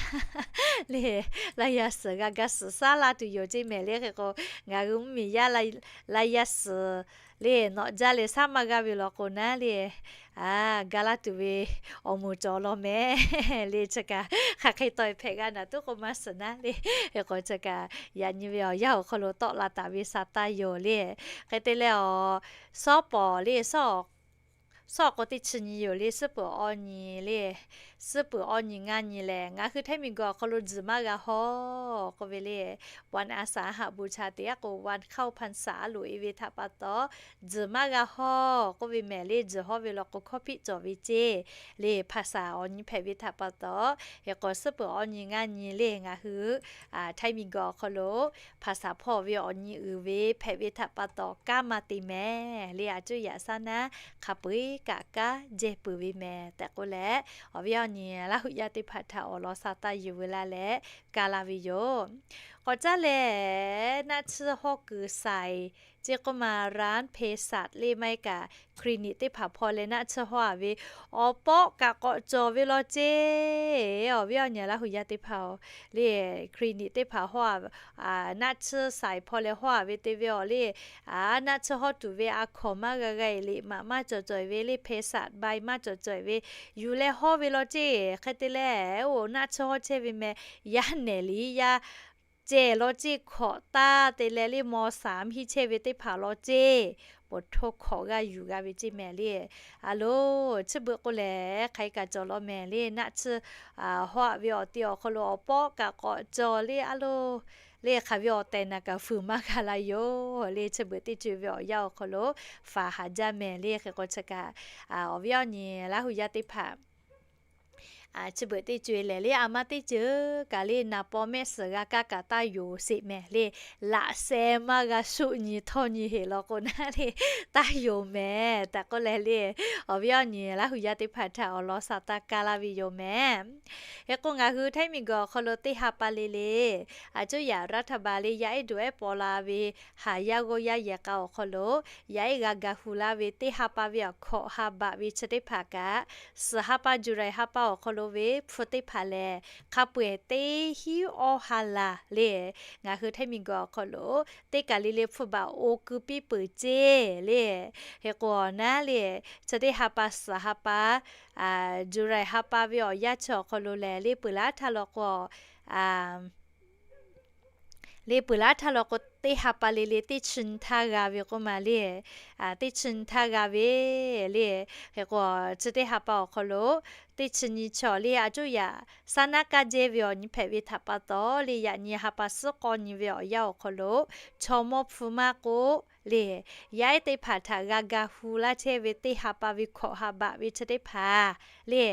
le laˇ yaˇ suhˍ g'a ga suhˍ shaˉ laˇ tuˬ yoˬ ceˇ mehˍ le. Hk'e k'o ngaˬ hui mvuhˇmiˬ yaˇ laˇ yaˇ suhˍ le nawꞈ jaˇ leh shaˉ maˇ g'a ve law k'o naˉ le ga laˇ tuˬ ve awˬ moˍ cawˬ law mehˍ le. Chi kaꞈ hk'aˬ hk'e taw hpehꞈ g'a naˍ tuˉ k'o maˇ suhˍ naˉ le. Hk'e k'o chi kaꞈ yaꞈ nyi ve awˬ yanˇ awˬ hk'aw lo tawˆ la taˍ ve sa taˇ yoˬ le. Hk'e te leh awˬ shawˉ pawˍ le shawˉ awˬ k'o teˇ chi nyi yoˬ le, suhˉ peuˬ awˬ nyi le, suhˉ peuˬ awˬ nyi ngaˇ nyi lehˬ ngaˬ hui htaiˇ miˬguiˬ awˬ hk'aw lo tzuhˬ maˇ g'a hawˇ k'oˆ ve le. วันอาสาฬหบูชา te aˉ k'o วันเข้าพรรษา loꞈ e ve htaꞈ pa taw tzuhˬ maˇ g'a hawˇ k'oˆ ve mehˍ le. Tzuhˬ hawˇ ve law k'o hkawˇ hpiˆ cawˬ ve ceˇ le. Hpaˍsaˍ awˬ nyi hpehꞈ ve htaꞈ pa taw, hk'e k'o suhˉ peuˬ awˬ nyi ngaˇ nyi le ngaˬ hui htaiˇ miˬguiˬ awˬ hk'aw lo hpaˍsaˍ hpawˇ ve awˬ nyi uiˍ ve hpehꞈ ve htaꞈ pa taw kanˉ maˇ te mehˍ le. A cuˇ yaꞈ shaˉ naˉ hk'a peu-eˬ kaꞈ kanˉ jehˇ peuˬ ve mehˍ tehꞈ k'oˆ leh, awˬ viˉ awˬ nyi Laˇ hu yaˇ teˇ hpaˍ htaꞈ awˬ lawn sa taˇ yuˬ veu laˇ leh ka laˇ ve yoˬ. K'awꞈ caˉ leh naˆ tsuhˇ hawˉ kuiˬ saiˍ ceˇ k'oˆ ma ร้านเภสัช le maˇ heˆ kaꞈ คลินิก teˇ hpaˍ hpawˇ leh naˆ tsuhˇ hawˉ a ve awˬ pawˆ kaꞈ k'awꞈ cawˬ ve law ceˇ. Awˬ viˉ awˬ nyi Laˇ hu yaˇ teˇ hpaˍ-oˬ le, คลินิก teˇ hpaˍ hawˉ a naˆ tsuhˇ saiˍ hpawˇ leh hawˉ a ve te ve awˬ le, naˆ tsuhˇ hawˉ tuˬ ve a hkawnˍ maˇ g'a g'a e liꞈ maꞈ maˇ cawˬ cawˬ e ve le, เภสัช bai maˇ cawˬ cawˬ e ve yuˬ leh hawˉ ve law ceˇ. Hk'e te leh oˬ naˆ tsuhˇ hawˉ chehˇ ve meh, yaˇ nehˬ liꞈ yaˇ cehˬ law ceˇ hkawꞈ taˇ te leh le ม.สาม hiˆ chehˇ ve teˇ hpaˍ law ceˇ, poˬ htoˇ hkawꞈ g'aˇ yuˬ g'a ve ceˇ mehˍ le. A lo, chi beuꞈ k'oˆ lehˬ hk'aˬ hk'e kaꞈ cawˬ law mehˍ le naˆ tsuhˇ hawˉ a ve awˬ ti awˬ hk'aw lo awˬ pawˆ kaꞈ k'awꞈ cawˬ le a lo, le hk'aˬ ve awˬ tehˬ naˬ kaꞈ fuiˍ maˇ g'a la yoˬ le. Chi beuꞈ teˇ co e ve awˬ yanˇ awˬ hk'aw lo faˍ haˍ jaˇ mehˍ le. Hk'e k'o chi kaꞈ awˬ viˉ awˬ nyi Laˇ hu yaˇ teˇ hpaˍ Chi beuꞈ teˇ co e lehˬ le, a maˇ teˇ ceuˬ kaꞈ le, naˍ paw mehˆ suhˍ g'a kaˇ kaꞈ taˇ yonˍ sheˍ mehˍ le. Laꞈ sheh maˇ g'a shuˆ nyi htawˇ nyi heˍ law k'o naˉ le, taˇ yonˍ mehˍ tehꞈ k'oˆ leh le, awˬ viˉ awˬ nyi Laˇ hu yaˇ teˇ hpaˍ htaꞈ awˬ lawn shaˍ taˇ kaˇ laˇ ve yoˬ mehˍ. Hk'e k'o ngaˬ hui Htaiˇ miˬguiˬ awˬ hk'aw lo teˇ ha pa le le, a cuˇ yaꞈ รัฐบาล le yaˇ ehˉ duˬ ehˉ paw la ve haˍ yaˇ g'awˇ yaˇ yehˬ k'a awˬ hk'aw lo, yaˇ ehˉ g'a ga hu laˇ ve teˇ ha pa ve awˬ hkawꞈ ha baꞈ ve chi teˇ hpaˍ kaꞈ, suhˍ ha pa July ha pa awˬ hk'aw lo ve hpu teˇ hpaˍ lehˬ, hk'a peu-eˬ teˇ hinˉ awˇ ha laˬ le, ngaˬ hui Htaiˇ miˬguiˬ awˬ hk'aw lo teˇ kaˬ le le hpu baꞈ o keu piˇ peuˬ ceˇ le. Hk'e k'o naˉ le, chi teˇ ha pa suhˍ ha pa, July ha pa ve awˬ yanˇ chi awˬ hk'aw lo lehˬ le, peuˬ laˉ htaˇ law k'o le, peuˬ laˉ htaˇ law k'o teˇ ha pa le le teˇ chi nyi htaˇ g'a ve k'oˆ ma le. Teˇ chi nyi htaˇ g'a ve le. Hk'e k'o chi teˇ ha pa awˬ hk'aw lo teˇ chi nyi chaw le, a cuˇ yaꞈ saˉ naˉ kaˇ jehˇ ve awˬ nyi hpehꞈ ve htaꞈ pa taw le, yaꞈ nyi ha pa suhˉ k'awˇ nyi ve awˬ yanˇ awˬ hk'aw lo, chaw mawˇ hpu maˇ k'oˆ le, yaˇ ehˉ teˇ hpaˍ htaꞈ g'a ga hu laˇ chehˇ ve teˇ ha pa ve hkawꞈ ha baꞈ ve chi teˇ hpaˍ le,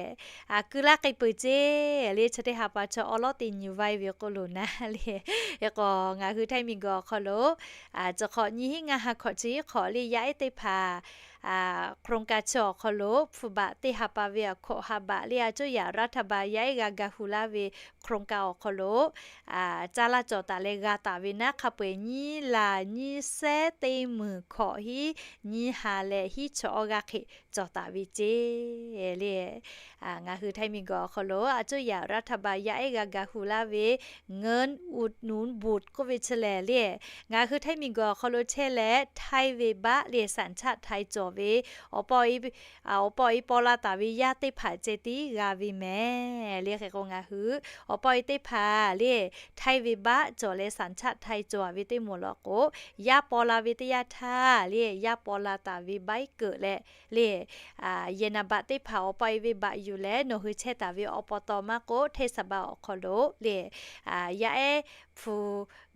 a keu laˇ k'ai peuˬ ceˇ le. Chi teˇ ha pa chaw awˉ lawˉ te nyi vaiˇ ve k'oˆ lo naˉ le. Hk'e k'o ngaˬ hui Htaiˇ miˬguiˬ awˬ hk'aw lo, chi hk'awꞈ nyiˇ hinˉ ngaˇ ha hkawꞈ chi hiˉ hk'awꞈ le, yaˇ ehˉ teˇ hpaˍ โครงการ chi awˬ hk'aw lo hpu baꞈ teˇ ha pa ve awˬ hkawꞈ ha baꞈ le, a cuˇ yaꞈ รัฐบาล yaˇ ehˉ g'a ga hu laˇ ve โครงการ awˬ hk'aw lo caˇ laˇ cawˬ taˍ leh g'a taˍ ve naˉ, hk'a peu-eˬ nyiˇ laˬ nyiˇ sehˉ teˇ meunˍ hkawꞈ hiˉ nyiˇ ha leh hiˉ chi awˇ g'aˇ hk'e cawˬ taˍ ve ceˇ le. Ngaˬ hui Htaiˇ miˬguiˬ awˬ hk'aw lo a cuˇ yaꞈ รัฐบาล yaˇ ehˉ g'a ga hu laˇ ve เงินอุดหนุนบุตร k'oˆ ve chi lehˬ le, ngaˬ hui Htaiˇ miˬguiˬ awˬ hk'aw lo chehˇ leh ไทย ve baˆ le สัญชาติไทย cawˬ ve awˬ pa awˬ e paw la taˍ ve yaˇ teˇ hpaˍ ceh tiˉ g'a ve mehˍ le. Hk'e k'o ngaˬ hui awˬ pa awˬ e teˇ hpaˍ le ไทย ve baˆ cawˬ leh สัญชาติไทย cawˬ ve teˇ moˍ law k'o, yaˇ paw la ve teˇ yanˇ htaˇ le yaˇ paw la taˍ ve baˆ iˉ keunˍ leh le, yehˬ naˍ baꞈ teˇ hpaˍ awˬ pa awˬ e ve baꞈ yuˬ leh nawˬ hui chehˇ taˍ ve awˬ pa taw maˇ k'oˆ, เทศบาล awˬ hk'aw lo le, yaˇ ehˉ hpu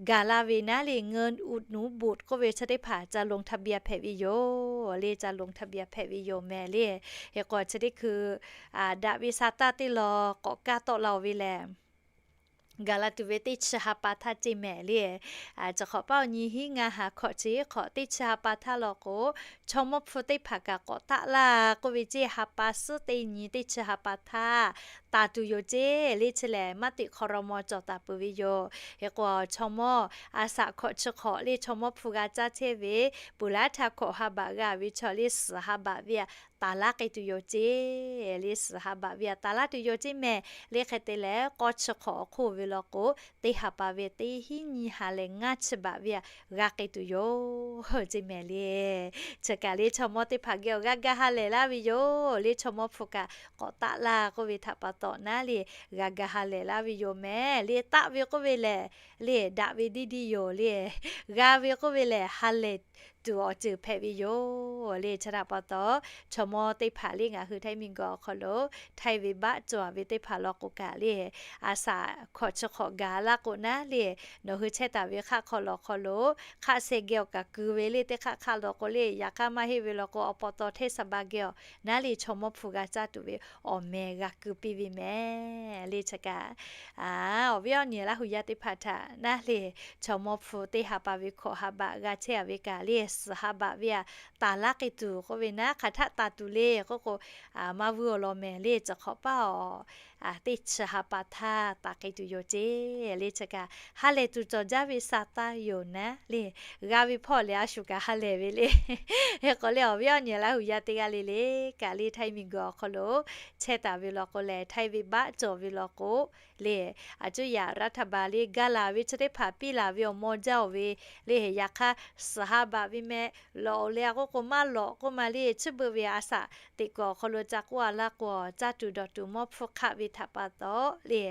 gaˬ la ve naˉ le เงินอุดหนุนบุตร k'oˆ ve chi teˇ hpaˍ ca ลงทะเบียน hpehꞈ ve yoˬ le, ca ลงทะเบียน hpehꞈ ve yoˬ mehˍ le. Hk'e k'o chi teˇ hkui daꞈ ve sa taˇ teˇ law k'awꞈ kaˇ tawˆ la-oˬ ve lehˬ, gaˬ la tuˬ ve teˇ chi ha pa htaˇ ceˇ mehˍ le. Chi hk'awꞈ paˉ awˬ nyi hinˉ ngaˇ ha hkawꞈ chi hiˉ hk'awꞈ teˇ chi ha pa htaˇ law k'o, chaw mawˇ hpu teˇ hpaˍ kaꞈ k'awꞈ taˆ laˇ k'oˆ ve ceˇ, ha pa suhˉ teˇ nyi teˇ chi ha pa htaˇ taˍ tuˬ yoˬ ceˇ le. Chi lehˬ maˇ teꞈ hk'aw raw maw cawˬ taˍ peuˬ ve yoˬ. Hk'e k'o chaw mawˇ a shaꞈ hkawꞈ chi hk'awꞈ le chaw mawˇ hpu g'a caˇ chehˇ ve, peuˬ laˉ htaˇ hkawꞈ ha baꞈ g'a ve chaw le suhˍ ha baꞈ ve a taˍ laˇ k'ai tuˬ yoˬ ceˇ le. Suhˍ ha baꞈ ve a taˍ laˇ tuˬ yoˬ ceˇ mehˍ le. Hk'e te leh k'awˇ chi hk'awꞈ awˬ hk'oˆ ve law k'o, teˇ ha pa ve teˇ hinˉ nyiˇ ha leh ngaˇ chi baꞈ ve a g'a k'ai tuˬ yoˬ ceˇ mehˍ le. Chi kaꞈ le chaw mawˇ teˇ hpaˍ geh awˬ g'aˇ gaˇ ha lehˬ laˇ ve yoˬ le. Chaw mawˇ hpu kaꞈ k'awꞈ taˆ laˇ k'oˆ ve htaꞈ pa taw naˉ le, g'a ga ha lehˬ laˇ ve yoˬ mehˍ le. Taˆ ve k'oˆ ve lehˬ le, daꞈ ve diˇ diˇ yoˬ le. G'a ve k'oˆ ve lehˬ ha lehˬ tuˬ awˬ ceuˬ hpehꞈ ve yoˬ le. Chi htaꞈ pa taw chaw mawˇ teˇ hpaˍ le ngaˬ hui Htaiˇ miˬguiˬ awˬ hk'aw lo ไทย ve baˆ cawˬ ve teˇ hpaˍ law k'o kaꞈ le, a shaꞈ hkawꞈ chi hk'awꞈ gaˬ laˇ k'o naˉ le, nawˬ hui chehˇ taˍ ve hk'aˆ hk'aw lawˬ hk'aw lo hk'aˆ sheh geh awˬ kaꞈ keu ve le. Teˇ hk'aˆ hk'aˆ law k'o le, yaꞈ hk'aˇ maˇ heˆ ve law k'o, awˬ pa taw เทศบาล geh awˬ naˉ le chaw mawˇ hpu g'a caˇ tuˬ ve awˬ meh g'a keu piˇ ve mehˍ le. Chi kaꞈ awˬ viˉ awˬ nyi Laˇ hu yaˇ teˇ hpaˍ htaꞈ naˉ le, chaw mawˇ hpu teˇ ha pa ve hkawꞈ ha baꞈ g'a chehˇ a ve kaꞈ le, suhˍ ha baꞈ ve a taˍ laˇ k'ai tuˬ k'oˆ ve naˉ, hk'aˬ htaˆ taˍ tuˬ le k'oˆ k'o, maˇ vuiˇ awˬ lawn mehˍ le. Chi hk'awꞈ paˉ awˬ teˇ chi ha pa htaˇ taˍ k'ai tuˬ yoˬ ceˇ le. Chi kaꞈ ha lehˬ tuˬ cawˬ jaˇ ve sa taˇ yoˬ naˉ le. G'a ve hpawˇ lehˬ a shu kaꞈ ha lehˬ ve le. Hk'e k'o le awˬ viˉ awˬ nyi Laˇ hu yaˇ teˇ g'aˇ le le kaꞈ le, Htaiˇ miˬguiˬ awˬ hk'aw lo chehˇ taˍ ve law k'o lehˬ, ไทย ve baˆ cawˬ ve law k'o le, a cuˇ yaꞈ รัฐบาล le gaˇ laˬ ve chi teˇ hpaˍ piˇ laˬ ve awˬ maw jaˇ-oˬ ve le. Yaꞈ hk'aˇ suhˍ ha baꞈ ve meh lawꞈ-oˬ le a k'oˆ k'o maˇ lawꞈ k'oˆ ma le. Chi beuꞈ ve a shaꞈ teꞈ kuiˬ awˬ hk'aw lo ca k'oˆ a laˇ k'o, caˇ tuˬ dawˬ tuˬ mawˇ hpfuhˇ hk'aˆ ve htaꞈ pa taw le,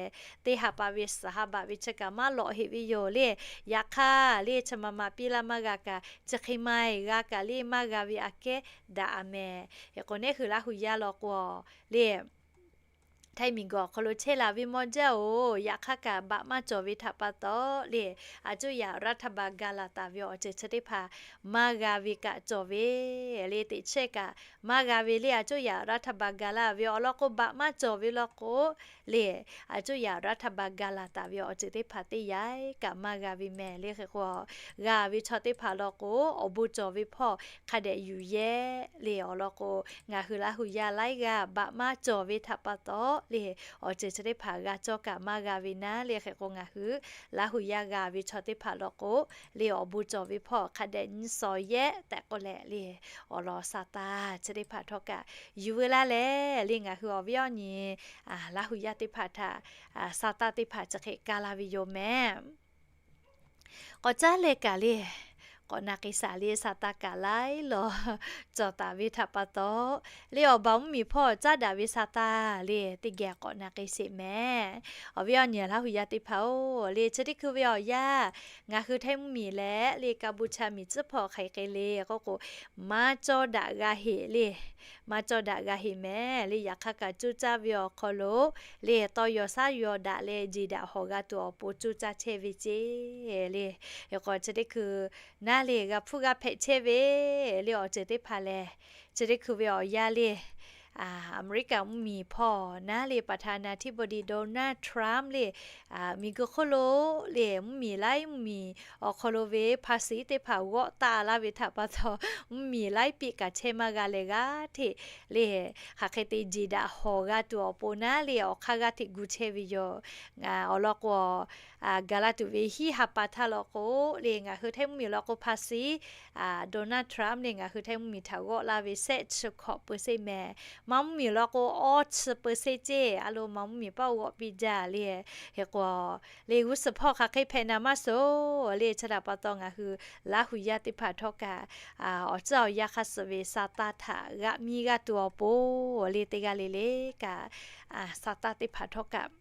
teˇ ha pa ve suhˍ ha baꞈ ve chi kaꞈ maˇ lawꞈ heꞈ ve yoˬ le. Yaꞈ hk'aˇ le chi ma ma piˇ laˇ maˇ g'a kaꞈ, chi hk'e ma-e g'a kaꞈ le maˇ g'a ve aꞈ kehˉ daꞈ a mehˍ. Hk'e k'o neˉ hui Laˇ hu yaˇ law k'o le Htaiˇ miˬguiˬ awˬ hk'aw lo chehˇ laˬ ve mawˇ jaˇ-oˬ, yaꞈ hk'aˇ kaꞈ baꞈ maˇ cawˬ ve htaꞈ pa taw le, aˬ cuˇ yaꞈ รัฐบาล ga laˬ taˍ ve awˬ ceuˬ chi teˇ hpaˍ maˇ g'a ve kaꞈ cawˬ ve le. Teꞈ chehˇ kaꞈ maˇ g'a ve le, aˬ cuˇ yaꞈ รัฐบาล ga laˇ ve awˬ lawn k'o, baꞈ maˇ cawˬ ve law k'o le, aˬ cuˇ yaꞈ รัฐบาล ga laˬ taˍ ve awˬ ceuˬ teˇ hpaˍ teˇ yanˇ kaꞈ maˇ g'a ve mehˍ le. Hk'e k'o, g'a ve chaw teˇ hpaˍ law k'o, awˬ bon cawˬ ve hpawˇ hk'a dehꞈ yuˬ yehˇ le. Awˬ lawn k'o, ngaˬ hui Laˇ hu yaˇ laiˉ g'aˇ baꞈ maˇ cawˬ ve htaꞈ pa taw le, awˬ ceuˬ chi teˇ hpaˍ g'a cawˇ kaꞈ maˇ g'a ve naˉ le. Hk'e k'o, ngaˬ hui Laˇ hu yaˇ g'a ve chaw teˇ hpaˍ law k'o le, awˬ bon cawˬ ve hpawˇ hk'a dehꞈ nyi sawˍ yehˇ tehꞈ k'oˆ leh le, awˬ lawn sa tanˇ chi teˇ hpaˍ htawˇ kaꞈ yuˬ veu laˇ leh le, ngaˬ hui awˬ viˉ awˬ nyi Laˇ hu yaˇ teˇ hpaˍ htaꞈ sa tanˇ teˇ hpaˍ chi hk'e ka la ve yoˬ mehˍ. K'awꞈ caˉ leh kaꞈ le, k'awꞈ na k'ai shaˍ le, sa tanˇ kaꞈ laiˉ law cawˬ taˍ ve htaꞈ pa taw le, awˬ baˬ mvuhˇmiˬ hpawˇ caˉ daꞈ ve sa tanˇ le, teˇ geh k'awꞈ na k'ai sheˍ mehˍ. Awˬ viˉ awˬ nyi Laˇ hu yaˇ teˇ hpaˍ-oˬ le, chi teˇ hkui ve awˬ yanˇ ngaˬ hui Htaiˇ mvuhˇmiˬ leh le Kaˇ buˇ chaˇ miˬ tcuhˉ hpawˇ hk'aˬ hk'e le k'oˆ k'o, maˇ cawˇ daꞈ g'a heꞈ le, maˇ cawˇ daꞈ g'a heꞈ mehˍ le. Yaꞈ hk'aˇ kaꞈ coˇ caˇ ve awˬ hk'aw lo le, tawˇ yaw shaˉ yaw daꞈ leh jeˬ daꞈ hawˬ g'a tuˬ awˬ pon coˇ caˇ chehˇ ve ceˇ le. Hk'e k'o, chi teˇ hkui naˉ le g'a hpfuhˇ g'a hpehꞈ chehˇ ve le awˬ ceuˬ teˇ hpaˍ lehˬ, chi teˇ hkui ve awˬ yanˇ le Aˍmeˍriˆkaˍ mvuhˇmiˬ hpawˇ naˉ le ประธานาธิบดี Donald Trump le, miˬguiˬ hk'oˆ lo le mvuhˇmiˬ laiˉ mvuhˇmiˬ awˬ hk'aw lo ve ภาษี teˇ hpaˍ g'awˆ taˆ laˇ ve htaꞈ pa taw, mvuhˇmiˬ laiˉ piˇ kaꞈ chehˇ maˇ g'a leh g'aˇ hteꞈ le, hk'aˬ hk'e te jeˬ daꞈ hawˬ g'a tuˬ awˬ pon naˉ le awˬ hk'aˇ g'aˇ hteꞈ gu chehˇ ve yoˬ. Awˬ lawn k'o, gaˬ la tuˬ ve hiˉ ha pa htaˇ law k'o le, ngaˬ hui Htaiˇ mvuhˇmiˬ law k'o ภาษี Donald Trump le ngaˬ hui Htaiˇ mvuhˇmiˬ htaꞈ g'awˆ laˇ ve shehˆ chi hkawꞈ เปอร์เซ็นต์ mehˍ. Maˇ mvuhˇmiˬ law k'o awˇ chi เปอร์เซ็นต์ ceˇ a lo maˇ mvuhˇmiˬ paˇ g'awˆ piˇ jaˇ le. Hk'e k'o, le g'uˇ suhˍ hpawˇ hk'aˬ hk'e hpehꞈ naˍ maˇ suh le. Chi htaꞈ pa taw ngaˬ hui Laˇ hu yaˇ teˇ hpaˍ htawˇ kaꞈ awˬ tcuhˉ awˬ yanˇ hk'a suhˍ ve sa tanˇ htaꞈ g'aꞈ miˇ g'a tuˬ awˬ pon le teˇ g'aˇ le le kaꞈ, sa tanˇ teˇ hpaˍ htawˇ kaꞈ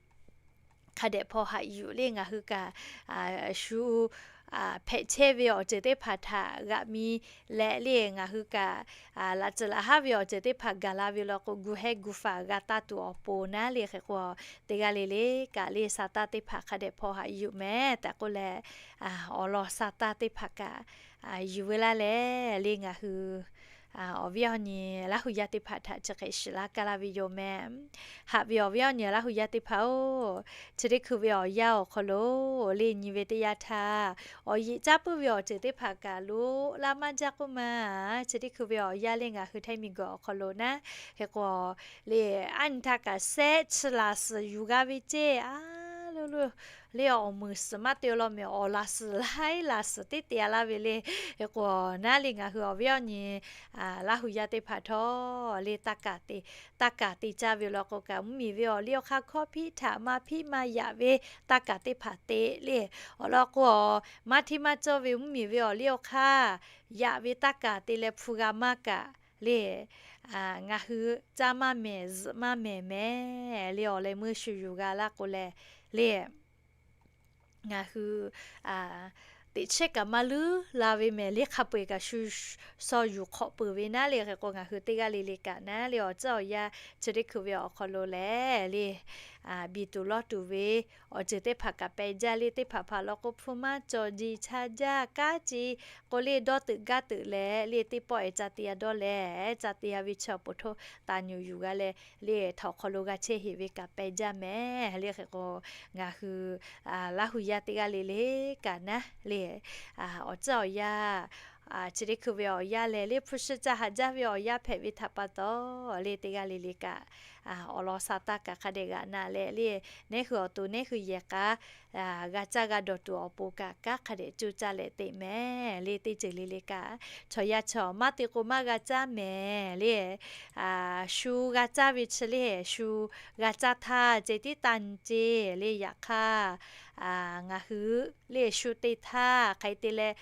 hk'a dehꞈ hpaw haꞈ yuˬ le ngaˬ hui kaꞈ shu hpehꞈ chehˇ ve awˬ ceuˬ teˇ hpaˍ htaꞈ g'aꞈ miˇ leh le ngaˬ hui kaꞈ laꞈ tcuhˍ laꞈ haˉ ve awˬ ceuˬ teˇ hpaˍ gaˬ la ve law k'o, gu hehˉ gu faˍ g'a taˇ tuˬ awˬ pon naˉ le. Hk'e k'o, teˇ g'aˇ le le kaꞈ le sa tanˇ teˇ hpaˍ hk'a dehꞈ hpaw haꞈ yuˬ mehˍ tehꞈ k'oˆ leh, awˬ lawn sa tanˇ teˇ hpaˍ kaꞈ yuˬ veu laˇ leh le ngaˬ hui awˬ viˉ awˬ nyi Laˇ hu yaˇ teˇ hpaˍ htaꞈ chi hk'e shiˍ laˇ kaˇ laˇ ve yoˬ mehˍ. Haꞈ ve awˬ viˉ awˬ nyi Laˇ hu yaˇ teˇ hpaˍ-oˬ, chi teˇ hkui ve awˬ yanˇ awˬ hk'aw lo le nyi ve teˇ yanˇ htaˇ, awˬ yeꞈ caˇ puiˉ ve awˬ ceuˬ teˇ hpaˍ kaꞈ lo laˇ maˇ jaˇ k'oˆ ma. Chi teˇ hkui ve awˬ yanˇ le ngaˬ hui Htaiˇ miˬguiˬ awˬ hk'aw lo naˉ, hk'e k'o le, aˉ nyi htaˇ kaꞈ shehˆ chi laˬ suhˍ yuˬ g'a ve ceˇ a lo lo le awˬ muiˬ suhˍ maˇ te law mehˍ, awˬ laˬ suhˍ laiˉ laˬ suhˍ teˇ te a laˇ ve le. Hk'e k'o naˉ le ngaˬ hui awˬ viˉ awˬ nyi Laˇ hu yaˇ teˇ hpaˍ htawˇ le taˇ kaˍ te, taˇ kaˍ te caˇ ve law k'o kaꞈ, mvuhˇmiˬ ve awˬ liˇ awˬ hk'aˇ hkawˇ hpiˆ htaꞈ maˇ hpiˆ maˇ yaꞈ ve taˇ kaˍ teˇ hpaˍ te le. Awˬ lawn k'o, maˇ hteˇ maˇ cawˇ ve mvuhˇmiˬ ve awˬ liˇ awˬ hk'aˇ yaꞈ ve taˇ kaˍ te leh hpu g'a maˇ kaꞈ le, ngaˬ hui caˇ maˇ mehˍ zuhꞈ maˇ mehˍ mehˍ le awˬ leh meuˇ shu yuˬ g'a laˇ k'o leh le ngaˬ hui teꞈ chehˇ kaꞈ maˇ luˉ la ve mehˍ le hk'a peu-eˬ kaꞈ shu shaw yuˬ hk'awꞈ peuˬ ve naˉ le. Hk'e k'o ngaˬ hui teˇ g'aˇ le le kaꞈ naˉ le awˬ tcuhˉ awˬ yanˇ chi teˇ hkui ve awˬ hk'aw lo lehˬ le, biˬ tuˬ lawˇ tuˬ ve awˬ ceuˬ teˇ hpaˍ kaꞈ pehˬ jaˇ le. Teˇ hpaˍ hpaˍ law k'o hpu maˇ cawˬ jeˬ cha jaˇ kaˉ ce k'o le dawˇ teuꞈ gaˇ teuꞈ leh le teˇ pawˆ-e ca te a dawˇ leh ca te a ve chi awˬ pon htoˇ taˍ nyuˬ yuˬ g'a leh le htawnˍ hk'aw lo g'a chehˇ heˍ ve kaꞈ pehˬ jaˇ mehˍ le. Hk'e k'o ngaˬ hui Laˇ hu yaˇ teˇ g'aˇ le le kaꞈ naˉ le awˬ tcuhˉ awˬ yanˇ chi teˇ hkui ve awˬ yanˇ lehˬ le hpu shi caˇ haꞈ jaˇ ve awˬ yanˇ hpehꞈ ve htaꞈ pa taw le teˇ g'aˇ le le kaꞈ awˬ lawn sa tanˇ kaꞈ hk'a dehꞈ g'aꞈ na leh le, neˉ hui awˬ to neˉ hui yehˬ k'a g'a caˇ g'a dawˬ tuˬ awˬ pon kaꞈ kanˉ hk'a dehꞈ coˇ caˇ leh teꞈ mehˍ le. Teˇ ceuˬ le le kaꞈ chaw yaˇ chaw maˇ te k'o maˇ g'a caˇ mehˍ le. Shu g'a caˇ ve chi le shu g'a caˇ htaˇ ceh tiˉ tanˇ ce le yaꞈ hk'aˇ ngaˬ hui le shu te htaˇ hk'aˬ hk'e te leh,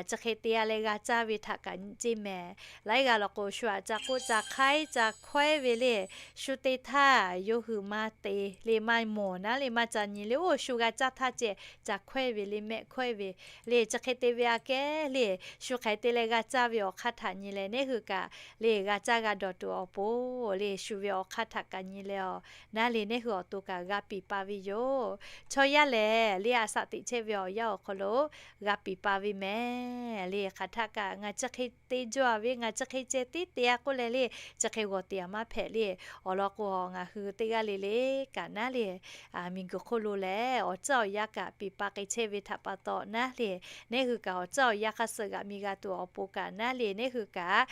chi hk'e te-a leh g'a caˇ ve htaꞈ kaꞈ nyi ceˇ mehˍ. Laiˉ g'aˇ law k'o, shu htaꞈ ca k'oˆ ca hk'aiˉ ca hkawehˉ ve le, shu te htaˇ yawˇ hui maˇ te le, maˇ mawˬ naˉ le, maˇ ca nyi le, oˇ shu g'a caˇ htaˇ ceh ca hkawehˉ ve le, mehˆ hkawehˉ ve le. Chi hk'e te ve aꞈ kehˉ le, shu hk'aˬ hk'e te leh g'a caˇ ve awˬ hk'aˇ htaꞈ nyi leh, neˇ hui kaꞈ le g'a caˇ g'a dawˬ tuˬ awˬ pon le, shu ve awˬ hk'aˇ htaꞈ kaꞈ nyi leh awˬ naˉ le, neˇ hui awˬ to kaꞈ g'a piˍ pa ve yoˬ. Chaw yaˇ lehˬ le, a shaꞈ teꞈ chehˇ ve awˬ yanˇ awˬ hk'aw lo g'a piˍ pa ve mehˍ le. Hk'aˬ htaˆ kaꞈ ngaˬ chi hk'e te jaw-a ve, ngaˬ chi hk'e ceh tiˉ te-a k'oˆ leh le, chi hk'e g'awˬ te-a maˇ hpehꞈ le. Awˬ lawn k'o, ngaˬ hui teˇ g'aˇ le le kaꞈ naˉ le, miˬguiˬ hk'oˆ lo lehˬ awˬ tcuhˉ awˬ yanˇ kaꞈ piˍ pa k'ai chehˇ ve htaꞈ pa taw naˉ le, neˇ hui kaꞈ awˬ tcuhˉ awˬ yanˇ hk'aˇ suh g'aꞈ mi g'a tuˬ awˬ pon kaꞈ naˉ le, neˇ hui kaꞈ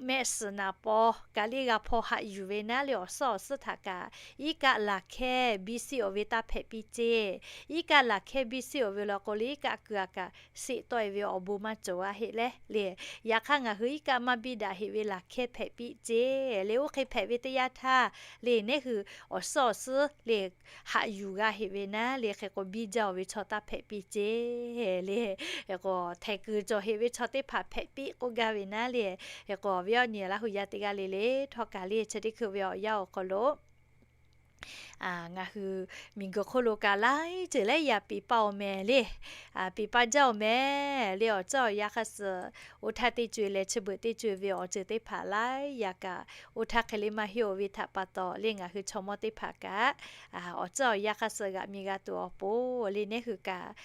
mehˆ suhˍ naˍ paw kaꞈ le g'a hpaw haꞈ yuˬ ve naˉ le, awˬ suhˉ awˬ suhˉ htaꞈ kaꞈ iˉ kaˆ laˬ hkehˇ biˇ siˆ awˬ ve taˇ hpehꞈ piˇ ceˇ. Iˉ kaˆ laˬ hkehˇ biˇ siˆ awˬ ve law k'o le, iˉ kaˆ kuiˬ-a kaꞈ seˆ tawˆ-e ve awˬ bon maˇ cawˬ-a heˆ leh le, yaꞈ hk'aˇ ngaˬ hui iˉ kaˆ maˇ biˇ daꞈ heꞈ ve laˬ hkehˇ hpehꞈ piˇ ceˇ le. Oˇ hk'e hpehꞈ ve teˇ yanˇ htaˇ le, neˇ hui awˬ suhˉ awˬ suhˉ le haꞈ yuˬ g'a heꞈ ve naˉ le, hk'e k'o biˇ jaˇ-oˬ ve chaw taˇ hpehꞈ piˇ ceˇ le. Hk'e k'o htaiˍ kuiˬ cawˬ heꞈ ve chaw teˇ hpaˍ hpehꞈ piˇ k'oˆ gaˇ ve naˉ le. Hk'e k'o awˬ viˉ awˬ nyi Laˇ hu yaˇ teˇ g'aˇ le le htawˇ kaꞈ le, chi teˇ hkui ve awˬ yanˇ awˬ hk'aw lo ngaˬ hui miˬguiˬ hk'oˆ lo kaꞈ laiˉ ceuˬ laiˉ yaꞈ piˍ pa-oˬ mehˍ le. Piˍ pa jaˇ-oˬ mehˍ le. Awˬ tcuhˉ awˬ yanˇ hk'aˇ suh oˇ htaˇ teˇ co-e leh chi beuꞈ teˇ co-e ve awˬ ceuˬ teˇ hpaˍ laiˉ yaꞈ kaꞈ oˇ htaˇ hk'e le maˇ heˆ-oˬ ve htaꞈ pa taw le, ngaˬ hui chaw mawˇ teˇ hpaˍ kaꞈ awˬ tcuhˉ awˬ yanˇ hk'aˇ suh g'aꞈ mi g'a tuˬ awˬ pon le, neˇ hui kaꞈ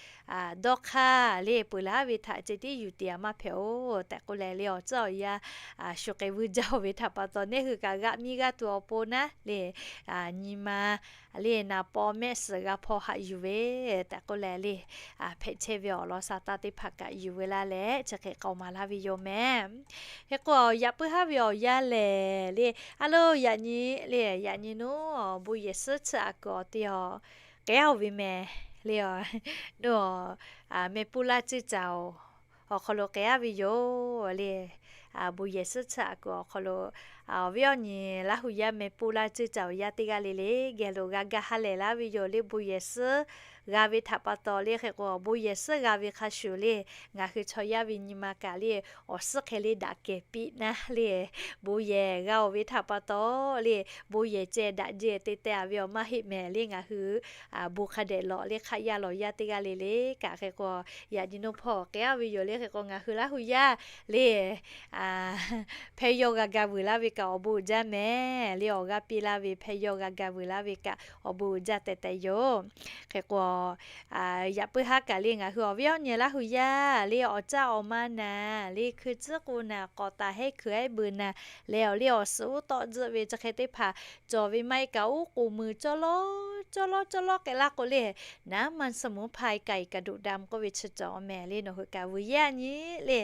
dawˇ hk'aˇ le peuˬ laˇ ve htaꞈ ceh tiˉ yuˬ te-a maˇ hpehꞈ-oˬ tehꞈ k'oˆ leh le, awˬ tcuhˉ awˬ yanˇ shuˍ k'ai vuiˇ jaˇ-oˬ ve htaꞈ pa taw neˇ hui kaꞈ g'aꞈ mi g'a tuˬ awˬ pon naˉ le, nyi ma le naˍ paw mehˆ suhˍ g'a hpaw haꞈ yuˬ ve tehꞈ k'oˆ leh le, hpehꞈ chehˇ ve awˬ lawn sha taˇ teˇ hpaˍ kaꞈ yuˬ ve laˇ leh chi hk'e k'awꞈ maˍ laˇ ve yoˬ mehˍ. Hk'e k'o yaꞈ puiˉ haˉ ve awˬ yanˇ lehˬ le, a lo yaꞈ nyi le, yaꞈ nyi naˉ bon yehˬ suhˉ tsuhꞈ aꞈ kuiˬ awˬ te-a k'ai-a-oˬ ve mehˍ le. Naˉ meh puˇ laˇ cuˇ caˍ-oˬ, awˬ hk'aw lo k'ai-a ve yoˬ le. Bon yehˬ suhˉ tsuhꞈ aꞈ kuiˬ awˬ hk'aw lo awˬ viˉ awˬ nyi Laˇ hu yaˇ meh puˇ laˇ cuˇ caˍ awˬ yanˇ teˇ g'aˇ le le geh lo g'a gaˇ ha lehˬ laˇ ve yoˬ le. Bon yehˬ suhˉ g'a ve htaꞈ pa taw le, hk'e k'o bon yehˬ suhˉ g'a ve hk'a shuˍ le, ngaˬ hui chaw yaˇ ve nyi ma kaꞈ le awˬ suhˉ hk'e le daꞈ kehˬ piˇ naˉ le, bon yehˬ g'a-oˬ ve htaꞈ pa taw le, bon yehˬ ceh daꞈ jehˬ te teh-a ve awˬ maˇ heˆ mehˍ le. Ngaˬ hui bon hk'a dehꞈ lawꞈ le, hk'aˆ yaˇ lawˬ yaˇ teˇ g'aˇ le le kaꞈ hk'e k'o yaꞈ nyi naˉ hpawˇ k'ai-a ve yoˬ le. Hk'e k'o ngaˬ hui Laˇ hu yaˇ le hpehˇ yawˇ g'a ga vuiˬ laˇ ve kaꞈ awˬ bon uiˍ jaˇ mehˍ le. Awˬ g'aˇ piˇ laˇ ve hpehˇ yawˇ g'a ga vuiˬ laˇ ve kaꞈ awˬ bon uiˍ jaˇ tehꞈ tehꞈ yoˬ. Hk'e k'o yaꞈ puiˉ haˉ kaꞈ le ngaˬ hui awˬ viˉ awˬ nyi Laˇ hu yaˇ le awˬ caˇ awˬ ma naˍ le, hkui tcuhˉ k'o naˍ, k'awꞈ taˍ hehˉ hkui ehˉ beuꞈ naˍ leh awˬ le awˬ suhˍ uˉ tawˆ tzuhˆ ve chi hk'e teˇ hpaˍ cawˬ ve maˇ heˆ kaꞈ, uˉ k'oˍ mui cawˇ lawˉ cawˇ lawˉ cawˇ lawˉ k'ai laˇ k'o le, naˉ ma สมุนไพร ไก่กระดูกดำ k'oˆ ve chi cawˬ mehˍ le. Nawˬ hui kaꞈ vuiˬ yaˇ nyi le,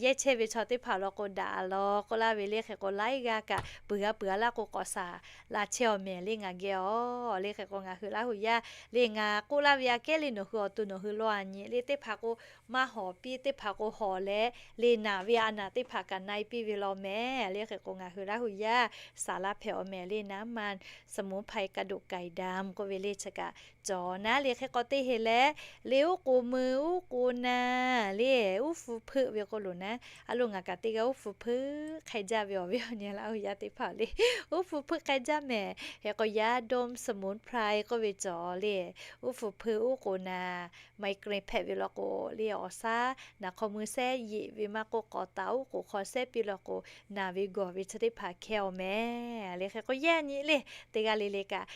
yehˇ chehˇ ve chaw teˇ hpaˍ law k'o daꞈ-a law k'oˆ laˇ ve le. Hk'e k'o laiˉ g'aˇ kaꞈ peuˬ g'a peuˬ-a laˇ k'o k'awꞈ shaˍ laˇ chehˇ-aw mehˍ le ngaˬ geh-aˬ le. Hk'e k'o ngaˬ hui Laˇ hu yaˇ le ngaˬ k'oˆ laˇ ve aꞈ kehˉ le, nawˬ hui awˬ to nawˬ hui law-a nyi le, teˇ hpaˍ k'o maˇ hawˍ piˇ, teˇ hpaˍ k'o hawˍ leh le naˬ ve a naˬ teˇ hpaˍ kaꞈ na-e piˇ ve law mehˍ le. Hk'e k'o ngaˬ hui Laˇ hu yaˇ shaˍ laˇ hpehꞈ-aw mehˍ le, naˉ ma สมุนไพร กระดูกไก่ดำ k'oˆ ve le chi kaꞈ cawˬ naˉ le. Hk'e k'o teˇ heˍ leh le uˉ k'oˍ mui uˉ k'oˍ naˍ le uˉ hpu hpeuˆ ve k'o loˬ naˉ, a lo ngaˬ kaꞈ teˇ g'aˇ uˉ hpu hpeuˆ hk'e jaˇ ve awˬ viˉ awˬ nyi Laˇ hu yaˇ teˇ hpaˍ le, uˉ hpu hpeuˆ hk'e jaˇ mehˍ. Hk'e k'o ยาดมสมุนไพร k'oˆ ve cawˬ le, uˉ hpu hpeuˆ uˉ k'oˍ naˍ, ไมเกรน hpehꞈ ve law k'o le awˬ shaˉ naˍ hk'aw mui sehˉ yeꞈ ve maˇ k'oˆ, k'awꞈ taˍ uˉ k'oˍ hk'aw sehˉ piˇ law k'o naˬ ve gawˬ ve chi teˇ hpaˍ hkehˇ-aw mehˍ le. Hk'e k'o yaˇ nyi le teˇ g'aˇ le le kaꞈ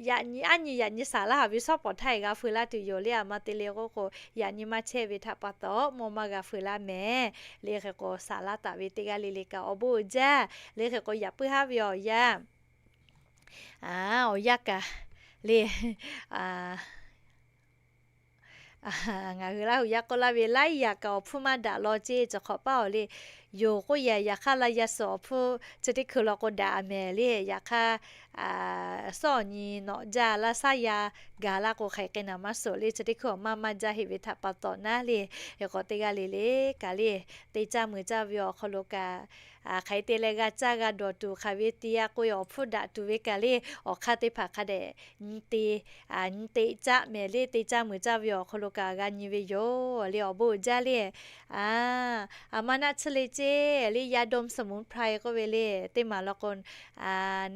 yaꞈ nyi aˉ nyi yaꞈ nyi shaˍ laˇ haˍ ve shawˉ pawˍ htaˇ g'a feu laˇ tuˬ yoˬ le. A ma te le k'oˆ k'o yaꞈ nyi maˇ chehˇ ve htaꞈ pa taw mawˇ maˇ g'a feu laˇ mehˍ le. Hk'e k'o shaˍ laˇ taˍ ve teˇ g'aˇ le le kaꞈ awˬ bon uiˍ jaˇ le. Hk'e k'o yaꞈ puiˉ haˉ ve awˬ yanˇ awˬ yanˇ kaꞈ le ngaˬ hui Laˇ hu yaˇ k'oˆ laˇ ve laiˉ yaꞈ kaꞈ awˬ hpfuhˇ maˇ daꞈ law ceˇ, cawˬ hk'awꞈ paˉ-aw le. yoˬ k'oˆ yehˬ. Yaꞈ hk'aˇ la yaˇ suhˍ awˬ hpfuhˇ chi teˇ hkui law k'o daꞈ mehˍ le. Yaꞈ hk'aˇ, suhˉ awˬ nyi nawꞈ jaˇ laˇ shaˉ yaˇ gaˬ laˇ k'o hk'aiˬ k'ai naˍ maˇ suhˍ le. Chi teˇ hkui awˬ maˇ maˇ jaˇ heˆ ve htaꞈ pa taw naˉ le. Hk'e k'o teˇ g'aˇ le le kaꞈ le, te caˇ meuˍ caˇ ve awˬ hk'aw lo kaꞈ, hk'aˬ hk'e te leh g'a caˇ g'a dawˬ tuˬ hk'aˬ ve te yaˇ k'oˆ ve awˬ hpfuhˇ daꞈ tuˬ ve kaꞈ le, awˬ hk'aˇ teˇ hpaˍ hk'a dehꞈ nyi te, nyi te caˇ mehˍ le. Te caˇ meuˍ caˇ ve awˬ hk'aw lo kaꞈ g'a nyi ve yoˬ le. Awˬ bon uiˍ jaˇ le. Aˬ, aˬ ma naˆ tsuhˇ le ceˇ le, ยาดมสมุนไพร k'oˆ ve le. Teˇ maˬ law k'o,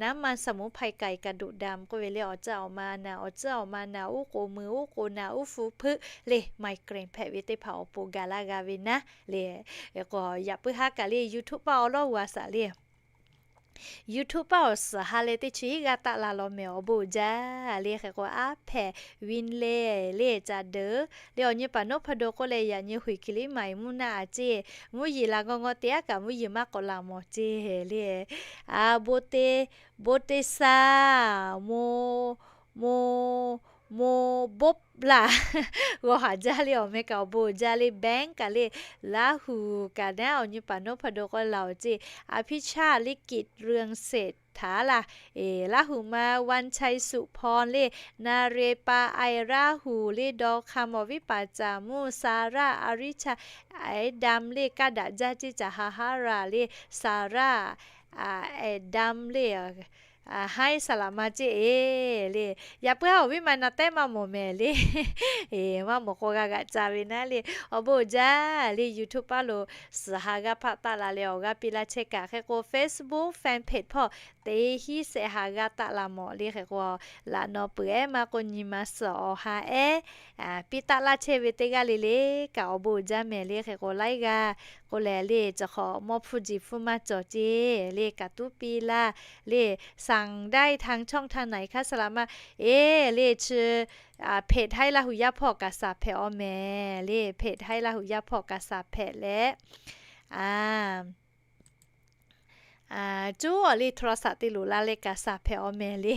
น้ำมันสมุนไพรไก่กระดูกดำ k'oˆ ve le. Awˬ tcuhˇ awˬ ma naˍ, awˬ tcuhˇ awˬ ma naˍ, uˉ k'oˍ meuˍ uˉ k'oˍ naˍ, uˉ hpu hpeuˆ le, migraine hpehꞈ ve teˇ hpaˍ awˬ pon gaˬ laˇ g'a ve naˉ le. Hk'e k'o yaꞈ puiˉ haˉ kaꞈ le YouTube paˇ awˬ lawˉ g'a shaˍ le. YouTube paˇ awˬ suhˍ ha leh teˇ chi g'aˇ taˆ la law mehˍ awˬ bon uiˍ jaˇ le. Hk'e k'o aˉ hpehꞈ วินเลย์ le, ca deuˬ le, awˬ nyi paˍ นพดล k'oˆ leh yaꞈ nyi หุยคิรี maˍ mvuhˇ naˆ a ceˇ, mvuhˇ yeˬ la g'awˇ g'awˇ te aˉ kaꞈ mvuhˇ yeˬ maˇ k'awꞈ laˬ mawˬ ceˇ le. Aˬ, โบเตซา mo, mo, mo, บอบ laˬ g'awˇ haˍ jaˇ le. Awˬ meh kaꞈ awˬ bon uiˍ jaˇ le. Bank kaꞈ le, Laˇ huˍ kaꞈ naˉ awˬ nyi paˍ นพดล k'oˆ laˬ awˬ ceˇ, อภิชาติ ลิขิตเรืองเศรษฐา laˬ, Laˇ huˍ ma วันชัย สุพร le, นาเรปา ไอ Laˇ huˍ le, ดอคำ awˬ viˉ paˍ Caˍ muˇ, ซาร่า อริชา ไอดำ le, kaˇ daꞈ jaˇ ceˇ, Caˍ ha haˉ raˬ le, ซาร่า ไอดำ le, haiˉ saˍ laꞈ ma ceˇ e le. Yaꞈ puiˉ haˉ awˬ viˉ ma na tehˉ maˇ mawˬ mehˍ le. Maˇ mawˬ k'o g'a g'aꞈ ca ve naˉ le. Awˬ bon uiˍ jaˇ le. YouTube paˇ lo suhˍ ha g'aˇ hpaˆ taˆ la leh awˬ g'aˇ piˇ laˇ chehˇ kaꞈ, hk'e k'o Facebook fan page hpawˇ teˇ hinˉ shehˆ ha g'aˇ taˆ la mawˬ le. Hk'e k'o laꞈ naw peuˬ ehˉ maˇ k'o nyi ma suhˍ awˬ ha ehˉ piˇ taˆ laˇ chehˇ ve teˇ g'aˇ le le kaꞈ awˬ bon uiˍ jaˇ mehˍ le. Hk'e k'o laiˉ g'aˇ k'oˆ leh le, chi hk'awꞈ mawˇ hpfuhˇ jeˬ hpfuhˇ maˇ cawˬ ceˇ le, kaꞈ tuˉ piˇ laˇ le. สั่งได้ทางช่องทางไหนคะ saˍ laꞈ ma e le, chi page haiˉ Laˇ huˍ yaˇ hpawˇ kaꞈ saˍ hpehꞈ aw mehˍ le. Page haiˉ Laˇ huˍ yaˇ hpawˇ kaꞈ saˍ hpehꞈ leh, cuˉ awˬ le โทรศัพท์ te loꞈ la leh kaꞈ saˍ hpehꞈ aw mehˍ le.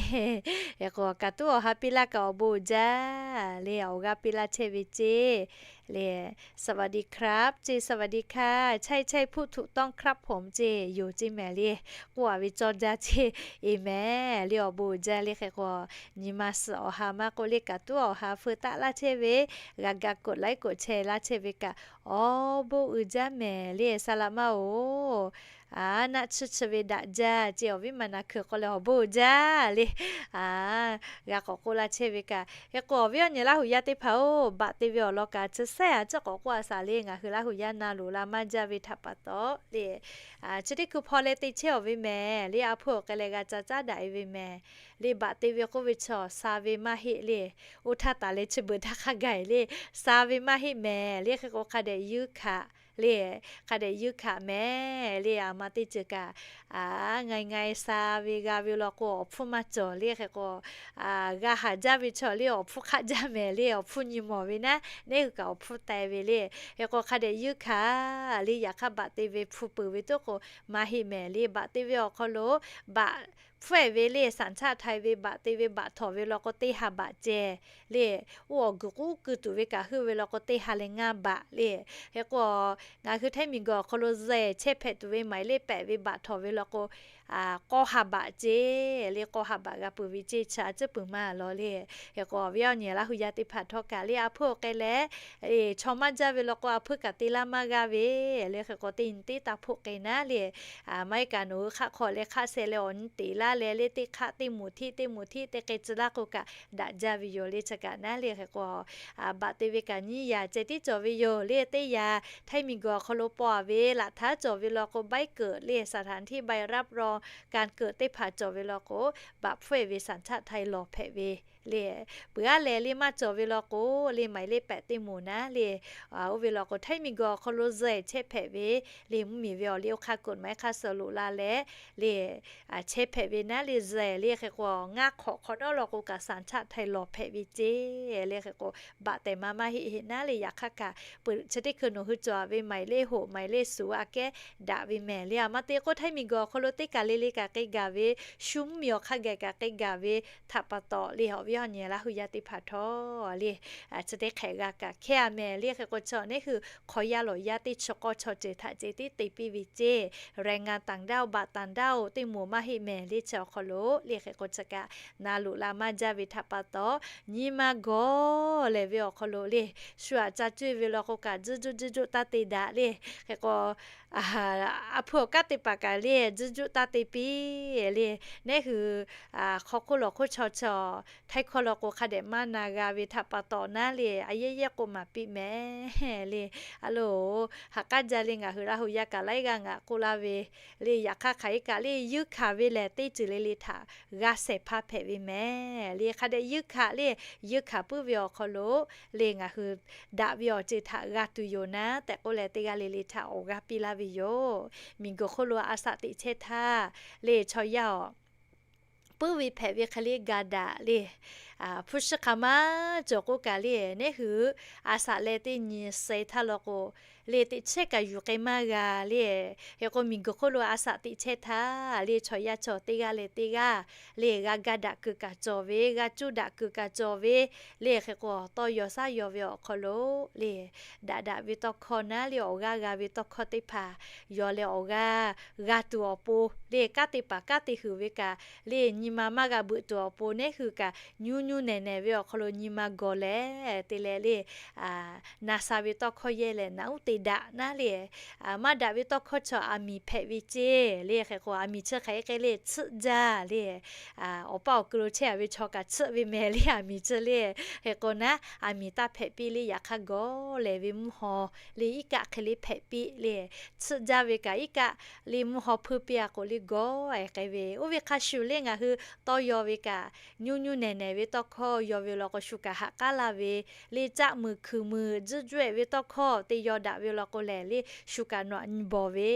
Hk'e k'o kaꞈ tuˉ awˬ ha piˇ laˇ kaꞈ awˬ bon uiˍ jaˇ le. Awˬ g'aˇ piˇ laˇ chehˇ ve ceˇ le. สวัสดีครับ ceˇ, สวัสดีค่ะ ใช่ ใช่ พูดถูกต้องครับผม ceˇ, yoˬ ceˇ mehˍ le. K'oˆ a ve cawˇ jaˇ ceˇ e mehˍ le. Awˬ bon uiˍ jaˇ le. Hk'e k'o nyi ma suhˍ awˬ ha maˇ k'oˆ le kaꞈ tuˉ awˬ ha feu taˆ laˇ chehˇ ve, g'a ga กดไลค์ กดแชร์ laˇ chehˇ ve kaꞈ awˬ bon uiˍ jaˇ mehˍ le. Saˍ laꞈ ma oˬ, naˆ tsuhˇ chi ve daꞈ jaˇ ceˇ, awˬ viˉ ma na hkui k'oˆ leh awˬ bon uiˍ jaˇ le. G'a k'awꞈ k'oˆ laˇ chehˇ ve kaꞈ, hk'e k'o awˬ viˉ awˬ nyi Laˇ huˍ yaˇ teˇ hpaˍ oˬ, baꞈ te ve awˬ lawn kaꞈ chi sehˉ a ciˉ k'awꞈ k'oˆ a shaˍ le. Ngaˬ hui Laˇ huˍ yaˇ na loꞈ la maˇ jaˇ ve htaꞈ pa taw le, chi teˇ hkui hpaw leh te chehˇ awˬ ve mehˍ le. A hpuˇ awˬ k'ai leh g'a ca caˉ daꞈ e ve mehˍ le. Baꞈ te ve k'oˆ ve chi awˬ sha ve maˇ heˆ le. Oˇ htaˇ taˍ leh chi beuꞈ htaˇ hk'a gaˬ le, sha ve maˇ heˆ mehˍ le. Hk'e k'o hk'a dehꞈ yuˇ hkanˍ le, hk'a dehꞈ yuˇ hkanˍ mehˍ le. A ma teˇ ceuˬ kaꞈ, a, ngai ngai sha ve g'a ve law k'o awˬ hpfuhˇ maˇ cawˬ le. Hk'e k'o g'a haˍ jaˇ ve chaw le awˬ hpfuhˇ hk'aˆ jaˇ mehˍ le. Awˬ hpfuhˇ nyi mawˬ ve naˉ, neˉ hui kaꞈ awˬ hpfuhˇ teh ve le. Hk'e k'o hk'a dehꞈ yuˇ hkanˍ le. Yaꞈ hk'aˇ baꞈ te ve hpu peuˬ ve tuˉ k'o maˇ heˆ mehˍ le. Baꞈ te ve awˬ hk'aw lo baꞈ hpfuhˇ e ve le, สัญชาติไทย ve baꞈ te ve baꞈ htawꞈ ve law k'o teˇ ha baꞈ ceh le. Oˇ awˬ guiˬ k'oˆ keu tuˬ ve kaꞈ heuˆ ve law k'o teˇ ha leh ngaˇ baꞈ le. Hk'e k'o ngaˬ hui htaiˇ miˬ guiˬ awˬ hk'aw lo zehˬ chehˇ hpehꞈ tuˬ ve maˍ le pehꞈ ve baꞈ htawꞈ ve law k'o k'awˇ ha baꞈ ceh le. K'awˇ ha baꞈ g'a peuˬ ve ceˇ, chi a ciˉ peuˬ maˇ law le. Hk'e k'o awˬ viˉ awˬ nyi Laˇ huˍ yaˇ teˇ hpaˍ htawˇ kaꞈ le, a hpuˇ awˬ k'ai leh chaw maˇ jaˇ ve law k'o a hpuˇ kaꞈ te laˇ maˇ g'aˇ ve le. Hk'e k'o teˇ nyi teˇ taˇ hpoˆ k'ai naˉ le. Maˇ heˆ kaꞈ nawˬ hui hk'aˆ hk'aw leh hk'aˆ sheh leh awˬ nyi teꞈ laˇ leh le, teˇ hk'aˆ teˇ moˍ htiˆ teˇ moˍ htiˆ te k'ai tcuh laˇ k'o kaꞈ daꞈ jaˇ ve yoˬ le. Chi kaꞈ naˉ le. Hk'e k'o baꞈ te ve kaꞈ nyiˇ yaꞈ ceh tiˉ cawˬ ve yoˬ le. Teˇ yaꞈ htaiˇ miˬ guiˬ awˬ hk'aw lo paw a ve laꞈ htaˉ cawˬ ve law k'o ใบเกิด le, สถานที่ใบรับรองการเกิด teˇ hpaˍ cawˬ ve law k'o baꞈ hpfuhˇ e ve สัญชาติไทย lawˬ hpehꞈ ve le. Peuˬ aˉ lehˬ le maˇ cawˬ ve law k'o le maˍ le pehꞈ teˇ moˍ naˉ le. Oˇ ve law k'o htaiˇ miˬ guiˬ awˬ hk'aw lo zehˬ chehˇ hpehꞈ ve le, mvuhˇ miˬ ve awˬ liˇ oˇ hk'aˇ กฎหมาย hk'a suhˍ loꞈ la leh le chehˇ hpehꞈ ve naˉ le. Zehˬ le hk'e k'o ngaˇ hk'awꞈ hk'awꞈ nawˉ law k'o kaꞈ สัญชาติไทย lawˬ hpehꞈ ve ceˇ le. Hk'e k'o baꞈ tehˬ ma maˇ heˆ heˆ naˉ le. Yaꞈ hk'aˇ kaꞈ peuˬ chi teˇ hkui nawˬ hui cawˬ ve maˍ le hoꞈ maˍ le suˍ aꞈ kehˉ daꞈ ve mehˍ le. A ma te k'o htaiˇ miˬ guiˬ awˬ hk'aw lo teˇ kaˬ le le kaꞈ k'ai gaˬ ve, shu mvuhˇ miˬ awˬ hk'a gaˬ kaꞈ k'ai gaˬ ve htaꞈ pa taw le. awˬ nyi Laˇ hu yaˇ teˇ hpaˍ htawˇ le, chi teˇ hk'ehꞈ g'a kaꞈ hkehˇ a mehˍ le. Hk'e k'o chaw neˉ hui hk'aw yaˇ lawˬ yaˇ teˇ chi k'awˇ chaw ceuˬ htaꞈ ceh tiˉ te piˇ ve ceˇ. แรงงานต่างด้าว บาทต่างด้าว teˇ moˍ maˇ heˆ mehˍ le. Chi awˬ hk'aw lo le hk'e k'o chi kaꞈ na loꞈ la maˇ jaˇ ve htaꞈ pa taw, nyi ma gawˬ lehˬ ve awˬ hk'aw lo le, shu aꞈ ca cuˇ ve law k'o kaꞈ, tzuhˇ juˆ tzuhˇ juˆ taˇ te daꞈ le. Hk'e k'o, a hpu awˬ kanˉ teˇ hpaˍ kaꞈ le, tzuhˇ juˆ taˇ te piˇ le. Neˉ hui hk'aw hk'oˆ lawˬ hk'oˆ chaw chaw, htaiˇ hkawˇ law k'o hk'a dehꞈ maˇ na g'a ve htaꞈ pa taw naˉ le, a yehˇ yehˇ k'oˆ maˍ piˇ mehˍ le. A loˬ, ha k'aˉ jaˇ le, ngaˬ hui Laˇ hu yaˇ kaꞈ laiˉ g'aˇ ngaˬ k'oˆ laˇ ve le. Yaꞈ hk'aˇ hk'aˬ hk'e kaꞈ le, yeunˇ hkanˍ ve lehˬ teˇ ceuˬ le le htaꞈ g'a shehˍ hpaˇ hpehꞈ ve mehˍ le. Hk'a dehꞈ yeunˇ hkanˍ le, yeunˇ hkanˍ puiˉ ve awˬ hk'aw lo le, ngaˬ hui daꞈ ve awˬ ceuˬ htaꞈ g'a tuˬ yoˬ naˉ tehꞈ k'oˆ leh, teˇ g'aˇ le le htaꞈ awˬ g'aˇ piˇ laˇ ve yoˬ. Miˬguiˬ hk'oˆ lo a saꞈ teꞈ chehˇ htaˇ le, chaw yaˇ awˬ puiˉ ve hpehꞈ ve hk'e le ga daꞈ le. Hpu shi hk'aˬ ma cawˬ k'oˆ kaꞈ le, neˉ hui a saꞈ leh teˇ nyi suh htaˇ law k'o le, teꞈ chehˇ kaꞈ yuˬ k'ai maˇ g'a le. Hk'e k'o miˬguiˬ hk'oˆ lo a saꞈ teꞈ chehˇ htaˇ le, chaw yaˇ chaw teˇ g'aˇ leh teˇ g'aˇ le, g'a ga daꞈ kuiˬ kaꞈ cawˬ ve, g'a cuˇ daꞈ kuiˬ kaꞈ cawˬ ve le. Hk'e k'o tawˇ yaw shaˉ yaw ve awˬ hk'aw lo le, daꞈ daꞈ ve tawˇ hkawˇ naˉ le, awˬ g'aˇ g'a ve tawˇ hkawˇ teˇ hpaˍ yaw leh awˬ g'aˇ g'a tuˬ awˬ pon le, kanˉ te paˍ kanˉ te huiˍ ve kaꞈ le, nyi ma maˇ g'a beuꞈ tuˬ awˬ pon neˉ hui kaꞈ nyu nyu nehˬ nehˬ ve awˬ hk'aw lo nyi ma gawˬ leh te leh le, na sha ve tawˇ hkawˇ yehˇ leh naꞈ uˉ te daꞈ naˉ le. Maˇ daꞈ ve tawˇ hkawˇ chaw aˬ miˍ hpehꞈ ve ceˇ le. Hk'e k'o aˬ miˍ chi hk'aˬ hk'e le tsuhˆ jaˇ le. Awˬ paˇ awˬ ku lo chehˇ a ve chaw kaꞈ tsuhˆ ve mehˍ le, aˬ miˍ chi le. Hk'e k'o naˉ aˬ miˍ taˇ hpehꞈ piˇ le, yaꞈ hk'aˇ gawˬ lehˬ ve mvuhˇ haw le, iˉ kaˆ hk'e le hpehꞈ piˇ le. Tsuhˆ jaˇ ve kaꞈ iˉ kaˆ le mvuhˇ haw hpuiˇ piˇ a k'o le gawˬ ehˍ k'ai ve. Oˇ ve hk'a shuˍ le ngaˬ hui tawˇ yaw ve kaꞈ nyu nyu nehˬ nehˬ ve tawˇ hkawˇ yaw ve law k'o shu kaꞈ haꞈ k'aˉ laˇ ve le. Caˆ muiˬ hkui muiˬ tzuhˇ juˆ ehˍ ve tawˇ hkawˇ te yaw daꞈ ve law k'o lehˬ le, shu kaꞈ nawˬ aꞈ nyi bawˬ ve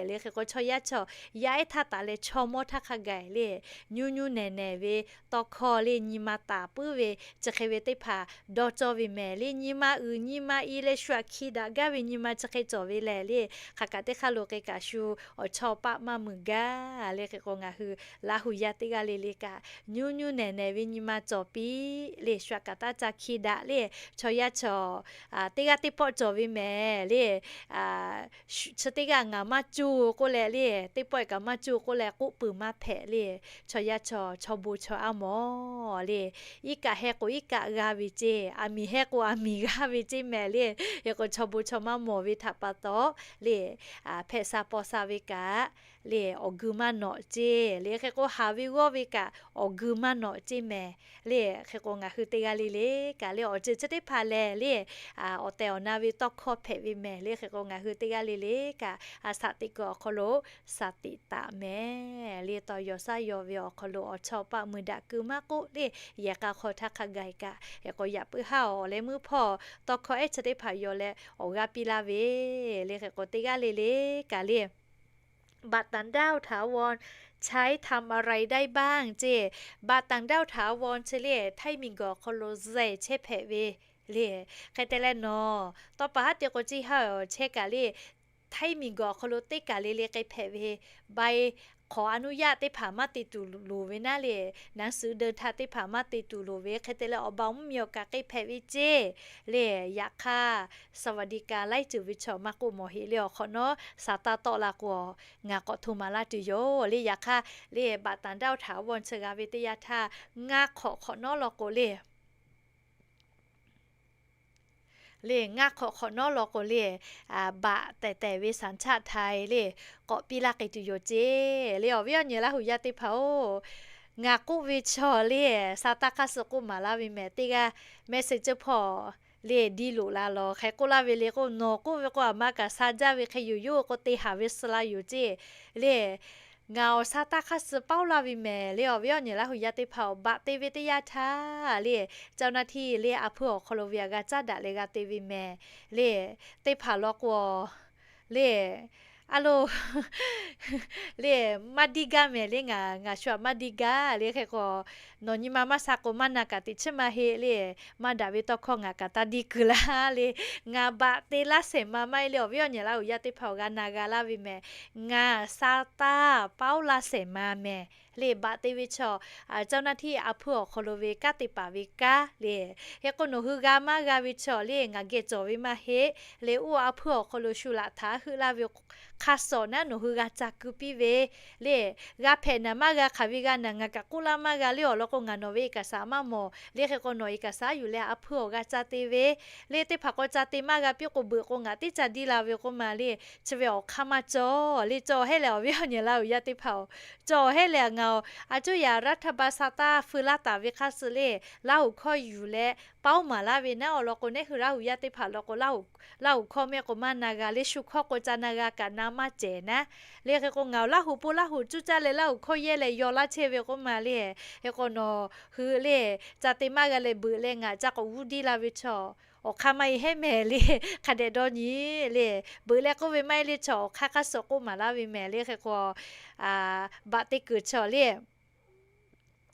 le. Hk'e k'o chaw yaˇ chaw yaˇ ehˉ htaˇ taˍ leh chaw mawˇ htaˇ hk'a gaˬ le, nyu nyu nehˬ nehˬ ve tawˇ hkawˇ le nyi ma taˍ puiˉ ve chi hk'e ve teˇ hpaˍ dawˇ cawˇ ve mehˍ le. Nyi ma uiˍ nyi ma i leh shu aꞈ hki daꞈ gaˇ ve nyi ma chi hk'e cawˬ ve lehˬ le, hk'aˬ kaꞈ teˇ hk'aˇ lo k'e kaꞈ shu awˬ chawˇ paˆ maˇ mui gaˇ le. Hk'e k'o ngaˬ hui Laˇ hu yaˇ teˇ g'aˇ le le kaꞈ nyu nyu nehˬ nehˬ ve nyi ma cawˬ piˇ le, shu aꞈ kaꞈ taˇ ca hki daꞈ le. Chaw yaˇ chaw teˇ g'aˇ teˇ pawˆ cawˬ ve mehˍ le. Chi teˇ g'aˇ ngaˬ maˇ cuˇ k'oˆ leh le, teˇ pawˆ kaꞈ maˇ cuˇ k'oˆ leh k'oˆ puiˍ maˇ hpehꞈ le. Chaw yaˇ chaw chaw bon chaw aˉ mawˬ le. Iˉ kaˆ heh k'o iˉ kaˆ g'a ve ceˇ, aˬ miˍ heh k'o aˬ miˍ g'a ve ceˇ mehˍ le. Hk'e k'o chaw bon chaw maˇ mawˬ ve htaꞈ pa taw le, hpehꞈ sha paw sha ve kaꞈ le awˬ geu maˇ nawꞈ ceˇ le. Hk'e k'o haˍ ve g'awˇ ve kaꞈ awˬ geu maˇ nawꞈ ceˇ mehˍ le. Hk'e k'o ngaˬ hui teˇ g'aˇ le le kaꞈ le awˬ ceuˬ chi teˇ hpaˍ lehˬ le, awˬ tehˬ awˬ na ve tawˇ hkawˇ hpehꞈ ve mehˍ le. Hk'e k'o ngaˬ hui teˇ g'aˇ le le kaꞈ a saꞈ teꞈ kuiˬ awˬ hk'aw lo saˍ tiꞈ taˍ mehˍ le. Tawˇ yaw shaˉ yaw ve awˬ hk'aw lo awˬ chawˇ paˆ mui daꞈ keu maˇ k'oˆ le, yehˬ k'a hk'aw htaˇ hk'a gaˬ kaꞈ. Hk'e k'o yaꞈ puiˉ haˉ awˬ leh meuˇ hpawˇ tawˇ hkawˇ ehˉ chi teˇ hpaˍ yaw leh awˬ g'aˇ piˇ laˇ ve le. Hk'e k'o teˇ g'aˇ le le kaꞈ le บัตรต่างด้าวถาวร ใช้ทำอะไรได้บ้าง ceˇ. บัตรต่างด้าวถาวร chi le htaiˇ miˬguiˬ awˬ hk'aw lo zehˬ chehˇ hpehꞈ ve le. Hk'e te leh nawˬ tawˇ pa haˉ te k'o ceˇ haˉ chehˇ kaꞈ le, htaiˇ miˬguiˬ awˬ hk'aw lo teˇ kaˬ le le k'ai hpehꞈ ve ใบขออนุญาต teˇ hpaˍ maˇ te tuˬ loˍ ve naˉ le, หนังสือเดินทาง teˇ hpaˍ maˇ te tuˬ loˍ ve. Hk'e te leh awˬ ba mvuhˇmiˬ awˬ kaꞈ k'ai hpehꞈ ve ceˇ le. Yaꞈ hk'aˇ สวัสดิการ laiˉ ceuˬ ve chaw maˇ k'oˆ mawˬ heˆ le. Awˬ hk'awꞈ nawˉ saˍ taˇ tawˆ la k'o ngaˬ k'awꞈ hto maˍ laˇ tuˬ yoˬ le. Yaꞈ hk'aˇ le บัตรต่างด้าวถาวร chi g'a ve teˇ yanˇ htaˇ ngaˇ hk'awꞈ hk'awꞈ nawˉ law k'o le, le ngaˇ hk'awꞈ hk'awꞈ nawˉ law k'o le, บัตร tehˬ tehˬ ve สัญชาติไทย le k'awꞈ piˇ laˇ k'ai tuˬ yoˬ ceˇ le. Awˬ viˉ awˬ nyi Laˇ hu yaˇ teˇ hpaˍ-oˬ, ngaˬ k'oˆ ve chaw le saˍ taˇ hk'aˇ suh k'oˆ maˍ laˇ ve mehˍ. Teˇ g'aˇ message hpawˇ le diˇ loꞈ la lawˬ hk'e k'oˆ laˇ ve le k'o, nawˬ k'oˆ ve k'o aˬ ma kaꞈ sha jaˇ ve hk'e yoˬ yoˬ k'o te haˍ ve suh la yoˬ ceˇ le. Ngaˬ awˬ saˍ taˇ hk'aˇ suh paoˉ laˇ ve mehˍ le. Awˬ viˉ awˬ nyi Laˇ hu yaˇ teˇ hpaˍ-oˬ, บัตร te ve teˇ yanˇ htaˇ le เจ้าหน้าที่ le a hpuiˇ awˬ hk'aw lo ve aꞈ g'a caˉ daꞈ leh g'a te ve mehˍ le. Teˇ hpaˍ law k'o le, a lo le maˇ diˇ gaˇ mehˍ le. Ngaˬ ngaˬ shu aꞈ maˇ diˇ gaˇ le. Hk'e k'o nawˬ nyi ma maˇ sha k'o maˇ na kaꞈ teꞈ chiˉ maˇ heˆ le. Maˇ daꞈ ve tawˇ hkawˇ ngaˬ kaꞈ taˇ diˇ kuiˬ laˇ le. Ngaˬ บัตร te laˇ shehˍ ma maˇ heˆ le. Awˬ viˉ awˬ nyi Laˇ hu yaˇ teˇ hpaˍ-oˬ, g'a na g'a laˇ ve mehˍ. Ngaˬ saˍ taˇ paoˉ laˇ shehˍ ma mehˍ le baꞈ te ve chaw, เจ้าหน้าที่ a hpuiˇ awˬ hk'aw lo ve kanˉ te paˍ ve kanˉ le. Hk'e k'o nawˬ hui g'a maˇ g'a ve chaw le ngaˬ geh cawˬ ve maˇ heˆ le. Oˇ a hpuiˇ awˬ hk'aw lo shu laꞈ htaꞈ heuˆ laˇ ve hk'a shuˍ naˉ nawˬ hui g'a ca ku piˇ ve le. G'a hpehꞈ naˍ maˇ g'a hk'aˬ ve g'a naˍ ngaˬ kaꞈ k'oˆ laˇ maˇ g'a le. Awˬ lawn k'o ngaˬ nawˬ ve เอกสาร maˇ mawˬ le. Hk'e k'o nawˬ เอกสาร yuˬ leh a hpuiˇ awˬ g'a ca te ve le. Teˇ hpaˍ k'o ca te maˇ g'a piˇ k'o beuꞈ k'o ngaˬ teˇ ca diˇ la ve k'oˆ ma le. Chi ve awˬ hk'aˇ maˇ cawˬ le. Cawˬ hehˉ lehˬ awˬ viˉ awˬ nyi Laˇ huˍ yaˇ teˇ hpaˍ-oˬ, cawˬ hehˉ lehˬ ngaˬ a cuˇ yaꞈ รัฐบาล sa taˇ feu laˇ taˍ ve hk'a shuˍ le. Laˇ huˍ hkawˇ yuˬ leh paoˉ maˍ laˇ ve naˉ awˬ lawn k'o neˉ hui Laˇ huˍ yaˇ teˇ hpaˍ lawn k'o Laˇ huˍ hkawˇ mehˆ k'o maˇ na g'a le. Shu hkawˇ k'o ca na g'a kaꞈ na maˇ cehˬ naˉ le. Hk'e k'o ngaˬ Laˇ huˍ po Laˇ huˍ cuˇ caˇ leh Laˇ huˍ hkawˇ yehˇ leh yaw laˇ chehˇ ve k'oˆ ma le. Hk'e k'o nawˬ hui le ca te maˇ g'a leh beuꞈ leh ngaˬ ca k'awꞈ g'uˇ diˇ la ve chaw awˬ hk'aˇ maˇ heˆ hehˉ mehˍ le. Hk'a dehꞈ dawˇ nyi le. Beuꞈ leh k'oˆ ve maˇ heˆ le. Chaw awˬ hk'aˇ hk'a shuˍ k'oˆ maˍ laˇ ve mehˍ le. Hk'e k'o baꞈ te kuiˬ chaw le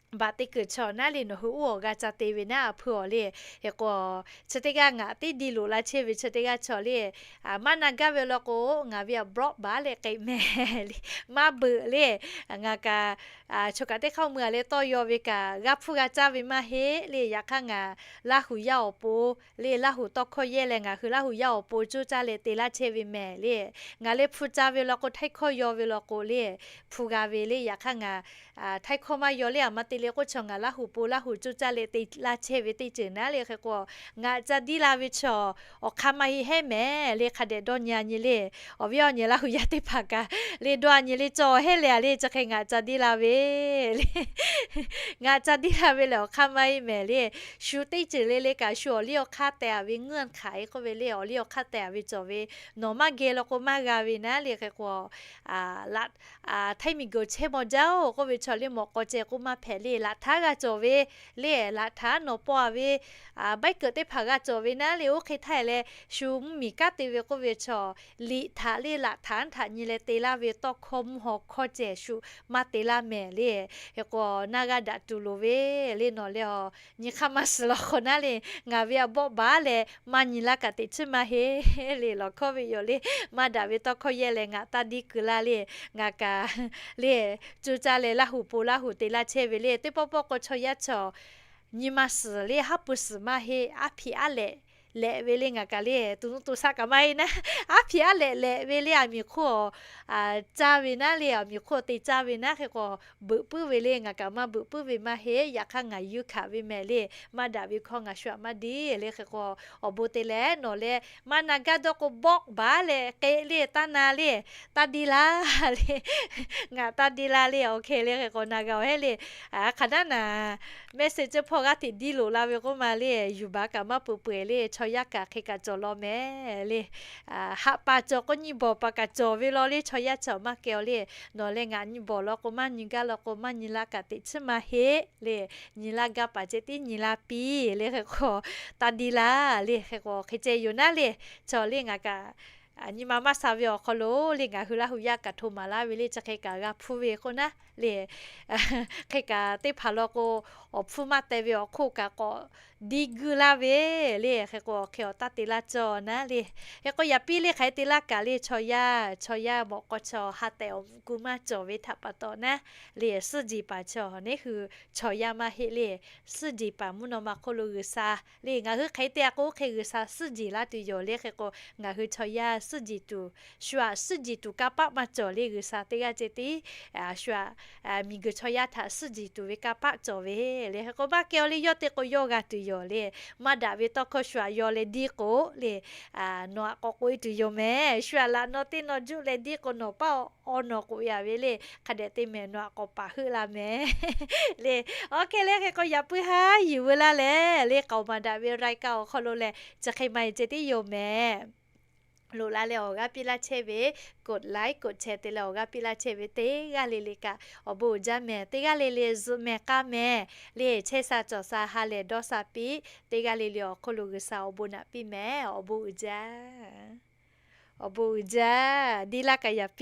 baꞈ te kuiˬ chaw naˉ le nawˬ hui oˇ awˬ g'a ca te ve naˉ a hpuiˇ awˬ le. Hk'e k'o chi teˇ g'aˇ ngaˬ teˇ diˇ loꞈ la chehˇ ve chi teˇ g'aˇ chaw le maˇ na gaˇ ve lawn k'o ngaˬ ve a block baˬ leh k'ai mehˍ le. Maˇ beuꞈ le. Ngaˬ kaꞈ chaw kaꞈ teˇ hk'aˇ mui a leh tawˇ yaw ve kaꞈ g'a hpuˇ g'a caˇ ve maˇ heˆ le. Yaꞈ hk'aˇ ngaˬ Laˇ huˍ yaˇ awˬ pon le Laˇ huˍ tawˇ hkawˇ yehˇ leh ngaˬ hui Laˇ huˍ yaˇ awˬ pon cuˇ caˇ leh te laˇ chehˇ ve mehˍ le. Ngaˬ leh hpu ca ve lawn k'o htaiˇ hkawˇ yaw ve lawn k'o le hpu g'a ve le. Yaꞈ hk'aˇ ngaˬ htaiˇ hkawˇ maˇ yaw le. A ma te le k'oˆ chaw ngaˬ Laˇ huˍ po Laˇ huˍ cuˇ caˇ leh te laˇ chehˇ ve teˇ ceuˬ naˉ le. Hk'e k'o ngaˬ ca diˇ la ve chaw awˬ hk'aˇ maˇ heˆ hehˉ mehˍ le. Hk'a dehꞈ dawˇ nyi a nyi le. Awˬ viˉ awˬ nyi Laˇ huˍ yaˇ teˇ hpaˍ kaꞈ le dawˇ a nyi le. Cawˬ hehˉ lehˬ a le chi hk'e ngaˬ ca diˇ la ve le ngaˬ ca diˇ la ve lehˬ awˬ hk'aˇ maˇ heˆ mehˍ le. Shu teˇ ceuˬ le le kaꞈ shu awˬ liˇ awˬ hk'aˇ teh a ve เงื่อนไข k'oˆ ve le awˬ liˇ awˬ hk'aˇ teh a ve cawˬ ve nawˬ maˇ geh lawn k'o maˇ g'a ve naˉ le. Hk'e k'o htaiˇ miˬ guiˬ chehˇ maw jaˇ-oˬ k'oˆ ve chaw le mawꞈ k'aw ceh k'oˆ maˇ hpehꞈ le. Laꞈ htaˉ g'a cawˬ ve le laꞈ htaˉ nawˬ paw a ve baiˉ keunˍ teˇ hpaˍ g'a cawˬ ve naˉ le. Oˇ hk'e htaˇ leh shu mvuhˇmiˬ kanˉ te ve k'oˆ ve chaw liꞈ htaꞈ le laꞈ htaˉ htaꞈ nyi leh te laˇ ve tawˇ hkawˇ mvuhˇ haw hkawˇ ceh shu maˇ te laˇ mehˍ le. Hk'e k'o naˇ g'aˇ daꞈ tuˬ loˍ ve le nawˬ leh a nyi hk'aˇ maˇ suhˍ law k'o naˉ le ngaˬ ve a bawˆ baˬ leh maˇ nyi laˇ kaꞈ teꞈ chiˉ maˇ heˆ le. Lawˬ hkawˇ ve yoˬ le maˇ daꞈ ve tawˇ hkawˇ yehˇ leh ngaˬ taˇ diˇ keu laˇ le. Ngaˬ kaꞈ le cuˇ caˇ leh Laˇ huˍ po Laˇ huˍ te laˇ chehˇ ve le. Teˇ pawˆ pawˆ k'o chaw yaˇ chaw nyi ma suhˍ le haˉ pui suhˍ maˇ heˆ. Aˉ hpiꞈ aˉ lehꞈ lehꞈ ve le ngaˬ kaꞈ le tuꞈ nuˇ tuꞈ shaˆ kaꞈ maˇ heˆ naˉ. Aˉ hpiꞈ aˉ lehꞈ lehꞈ ve le aˬ miˍ hk'oˆ caˇ ve naˉ le aˬ miˍ hk'oˆ te caˇ ve naˉ. Hk'e k'o beuꞈ puiˉ ve le ngaˬ kaꞈ maˇ beuꞈ puiˉ ve maˇ heˆ. Yaꞈ hk'aˇ ngaˬ yuˇ hkanˍ ve mehˍ le maˇ daꞈ ve hkawˇ ngaˬ shu aꞈ maˇ diˇ le. Hk'e k'o awˬ bon te leh nawˬ leh maˇ na gaˇ dawˇ k'o bawˆ baˬ leh k'e le taˇ na le taˇ diˇ laˇ le. Ngaˬ taˇ diˇ laˇ le awˬ hk'e le. Hk'e k'o na g'a awˬ hehˉ le hk'aˬ naˉ naˍ mehˆ se ceuˇ hpawˇ g'aˇ hteꞈ diˇ loꞈ la ve k'oˆ ma le yuˬ baˬ kaꞈ maˇ peuˬ peuˬ le chaw yaˇ kaꞈ hk'e kaꞈ cawˬ law mehˍ le. Haꞈ paˍ cawˬ k'o nyi bawˬ paˍ kaꞈ cawˬ ve law le chaw yaˇ cawˬ maˇ kehˬ awˬ le. Nawˬ leh ngaˬ nyi bawˬ law k'o maˇ nyi gaˇ law k'o maˇ nyi la kaꞈ teꞈ chiˉ maˇ heˆ le. Nyi la gaˇ paˍ ceh tiˉ nyi la piˇ le. Hk'e k'o taˇ diˇ laˇ le. Hk'e k'o hk'e ceh yoˬ naˉ le. Chaw le ngaˬ kaꞈ nyi ma maˇ sha ve awˬ hk'aw lo le ngaˬ hui Laˇ huˍ yaˇ kaꞈ hto maˍ laˇ ve le chi hk'e kaꞈ g'a hpuˇ ve k'oˆ naˉ le hk'e kaꞈ teˇ hpaˍ law k'o awˬ hpfuhˇ maˇ teh ve awˬ hk'oˆ kaꞈ k'awꞈ diˇ guiˇ laˇ ve le. Hk'e k'o awˬ hk'e awˬ taˇ te laˇ cawˬ naˉ le. Hk'e k'o yaꞈ piˇ le hk'aˬ hk'e te laˇ kaꞈ le chaw yaˇ chaw yaˇ mawꞈ k'aw chaw ha tehˬ awˬ mvuhꞈ ku maˇ cawˬ ve htaꞈ pa taw naˉ le suhˉ jeˬ paˍ chaw neˉ hui chaw yaˇ maˇ heˆ le. Suhˉ jeˬ paˍ mvuhˇ naw ma hk'oˆ lo G'uiˬsha le ngaˬ hui hk'aˬ hk'e te a k'o oˇ hk'e G'uiˬsha suhˉ jeˬ laˇ tuˬ yoˬ le. Hk'e k'o ngaˬ hui chaw yaˇ suhˉ jeˬ tuˬ shu aꞈ suhˉ jeˬ tuˬ kanˇ paˆ maˇ cawˬ le. G'uiˬsha teˇ g'aˇ ceh tiˉ shu aꞈ miˬguiˬ chaw yaˇ htaꞈ suhˉ jeˬ tuˬ ve kanˇ paˆ cawˬ ve le. Hk'e k'o maˇ kehˬ awˬ le yawˇ te k'o yawˇ g'a tuˬ yoˬ le. Maˇ daꞈ ve tawˇ hkawˇ shu aꞈ yaw leh diˇ k'o le nawˬ aꞈ k'awꞈ k'oꞈ e tuˬ yoˬ mehˍ. Shu aꞈ laꞈ naw teˇ naw juˆ leh diˇ k'o nawˬ paˆ awˬ nawˬ k'oꞈ e a ve le. Hk'a dehꞈ te mehˍ nawˬ aꞈ k'awꞈ paˍ heuˆ la mehˍ le. Awˬ hk'e le hk'e k'o yaꞈ puiˉ haˉ yuˬ veu laˇ leh le k'aoˍ maˍ daꞈ ve รายการ awˬ hk'aw lo leh chi hk'e maˇ heˆ ceh tiˉ yoˬ mehˍ. Loꞈ la leh awˬ g'aˇ piˇ laˇ chehˇ ve กดไลค์ กดแชร์ te leh awˬ g'aˇ piˇ laˇ chehˇ ve teˇ g'aˇ le le kaꞈ awˬ bon uiˍ jaˇ mehˍ. Teˇ g'aˇ le le zuhꞈ mehˍ k'aˇ mehˍ le chehˇ sha cawˬ sha ha lehˬ dawˇ sha piˇ. Teˇ g'aˇ le le awˬ hk'oˆ lo G'uiˬsha awˬ bon naꞈ piˇ mehˍ. Awˬ bon uiˍ jaˇ. Awˬ bon uiˍ jaˇ. Diˇ laˇ kaꞈ yaꞈ piˇ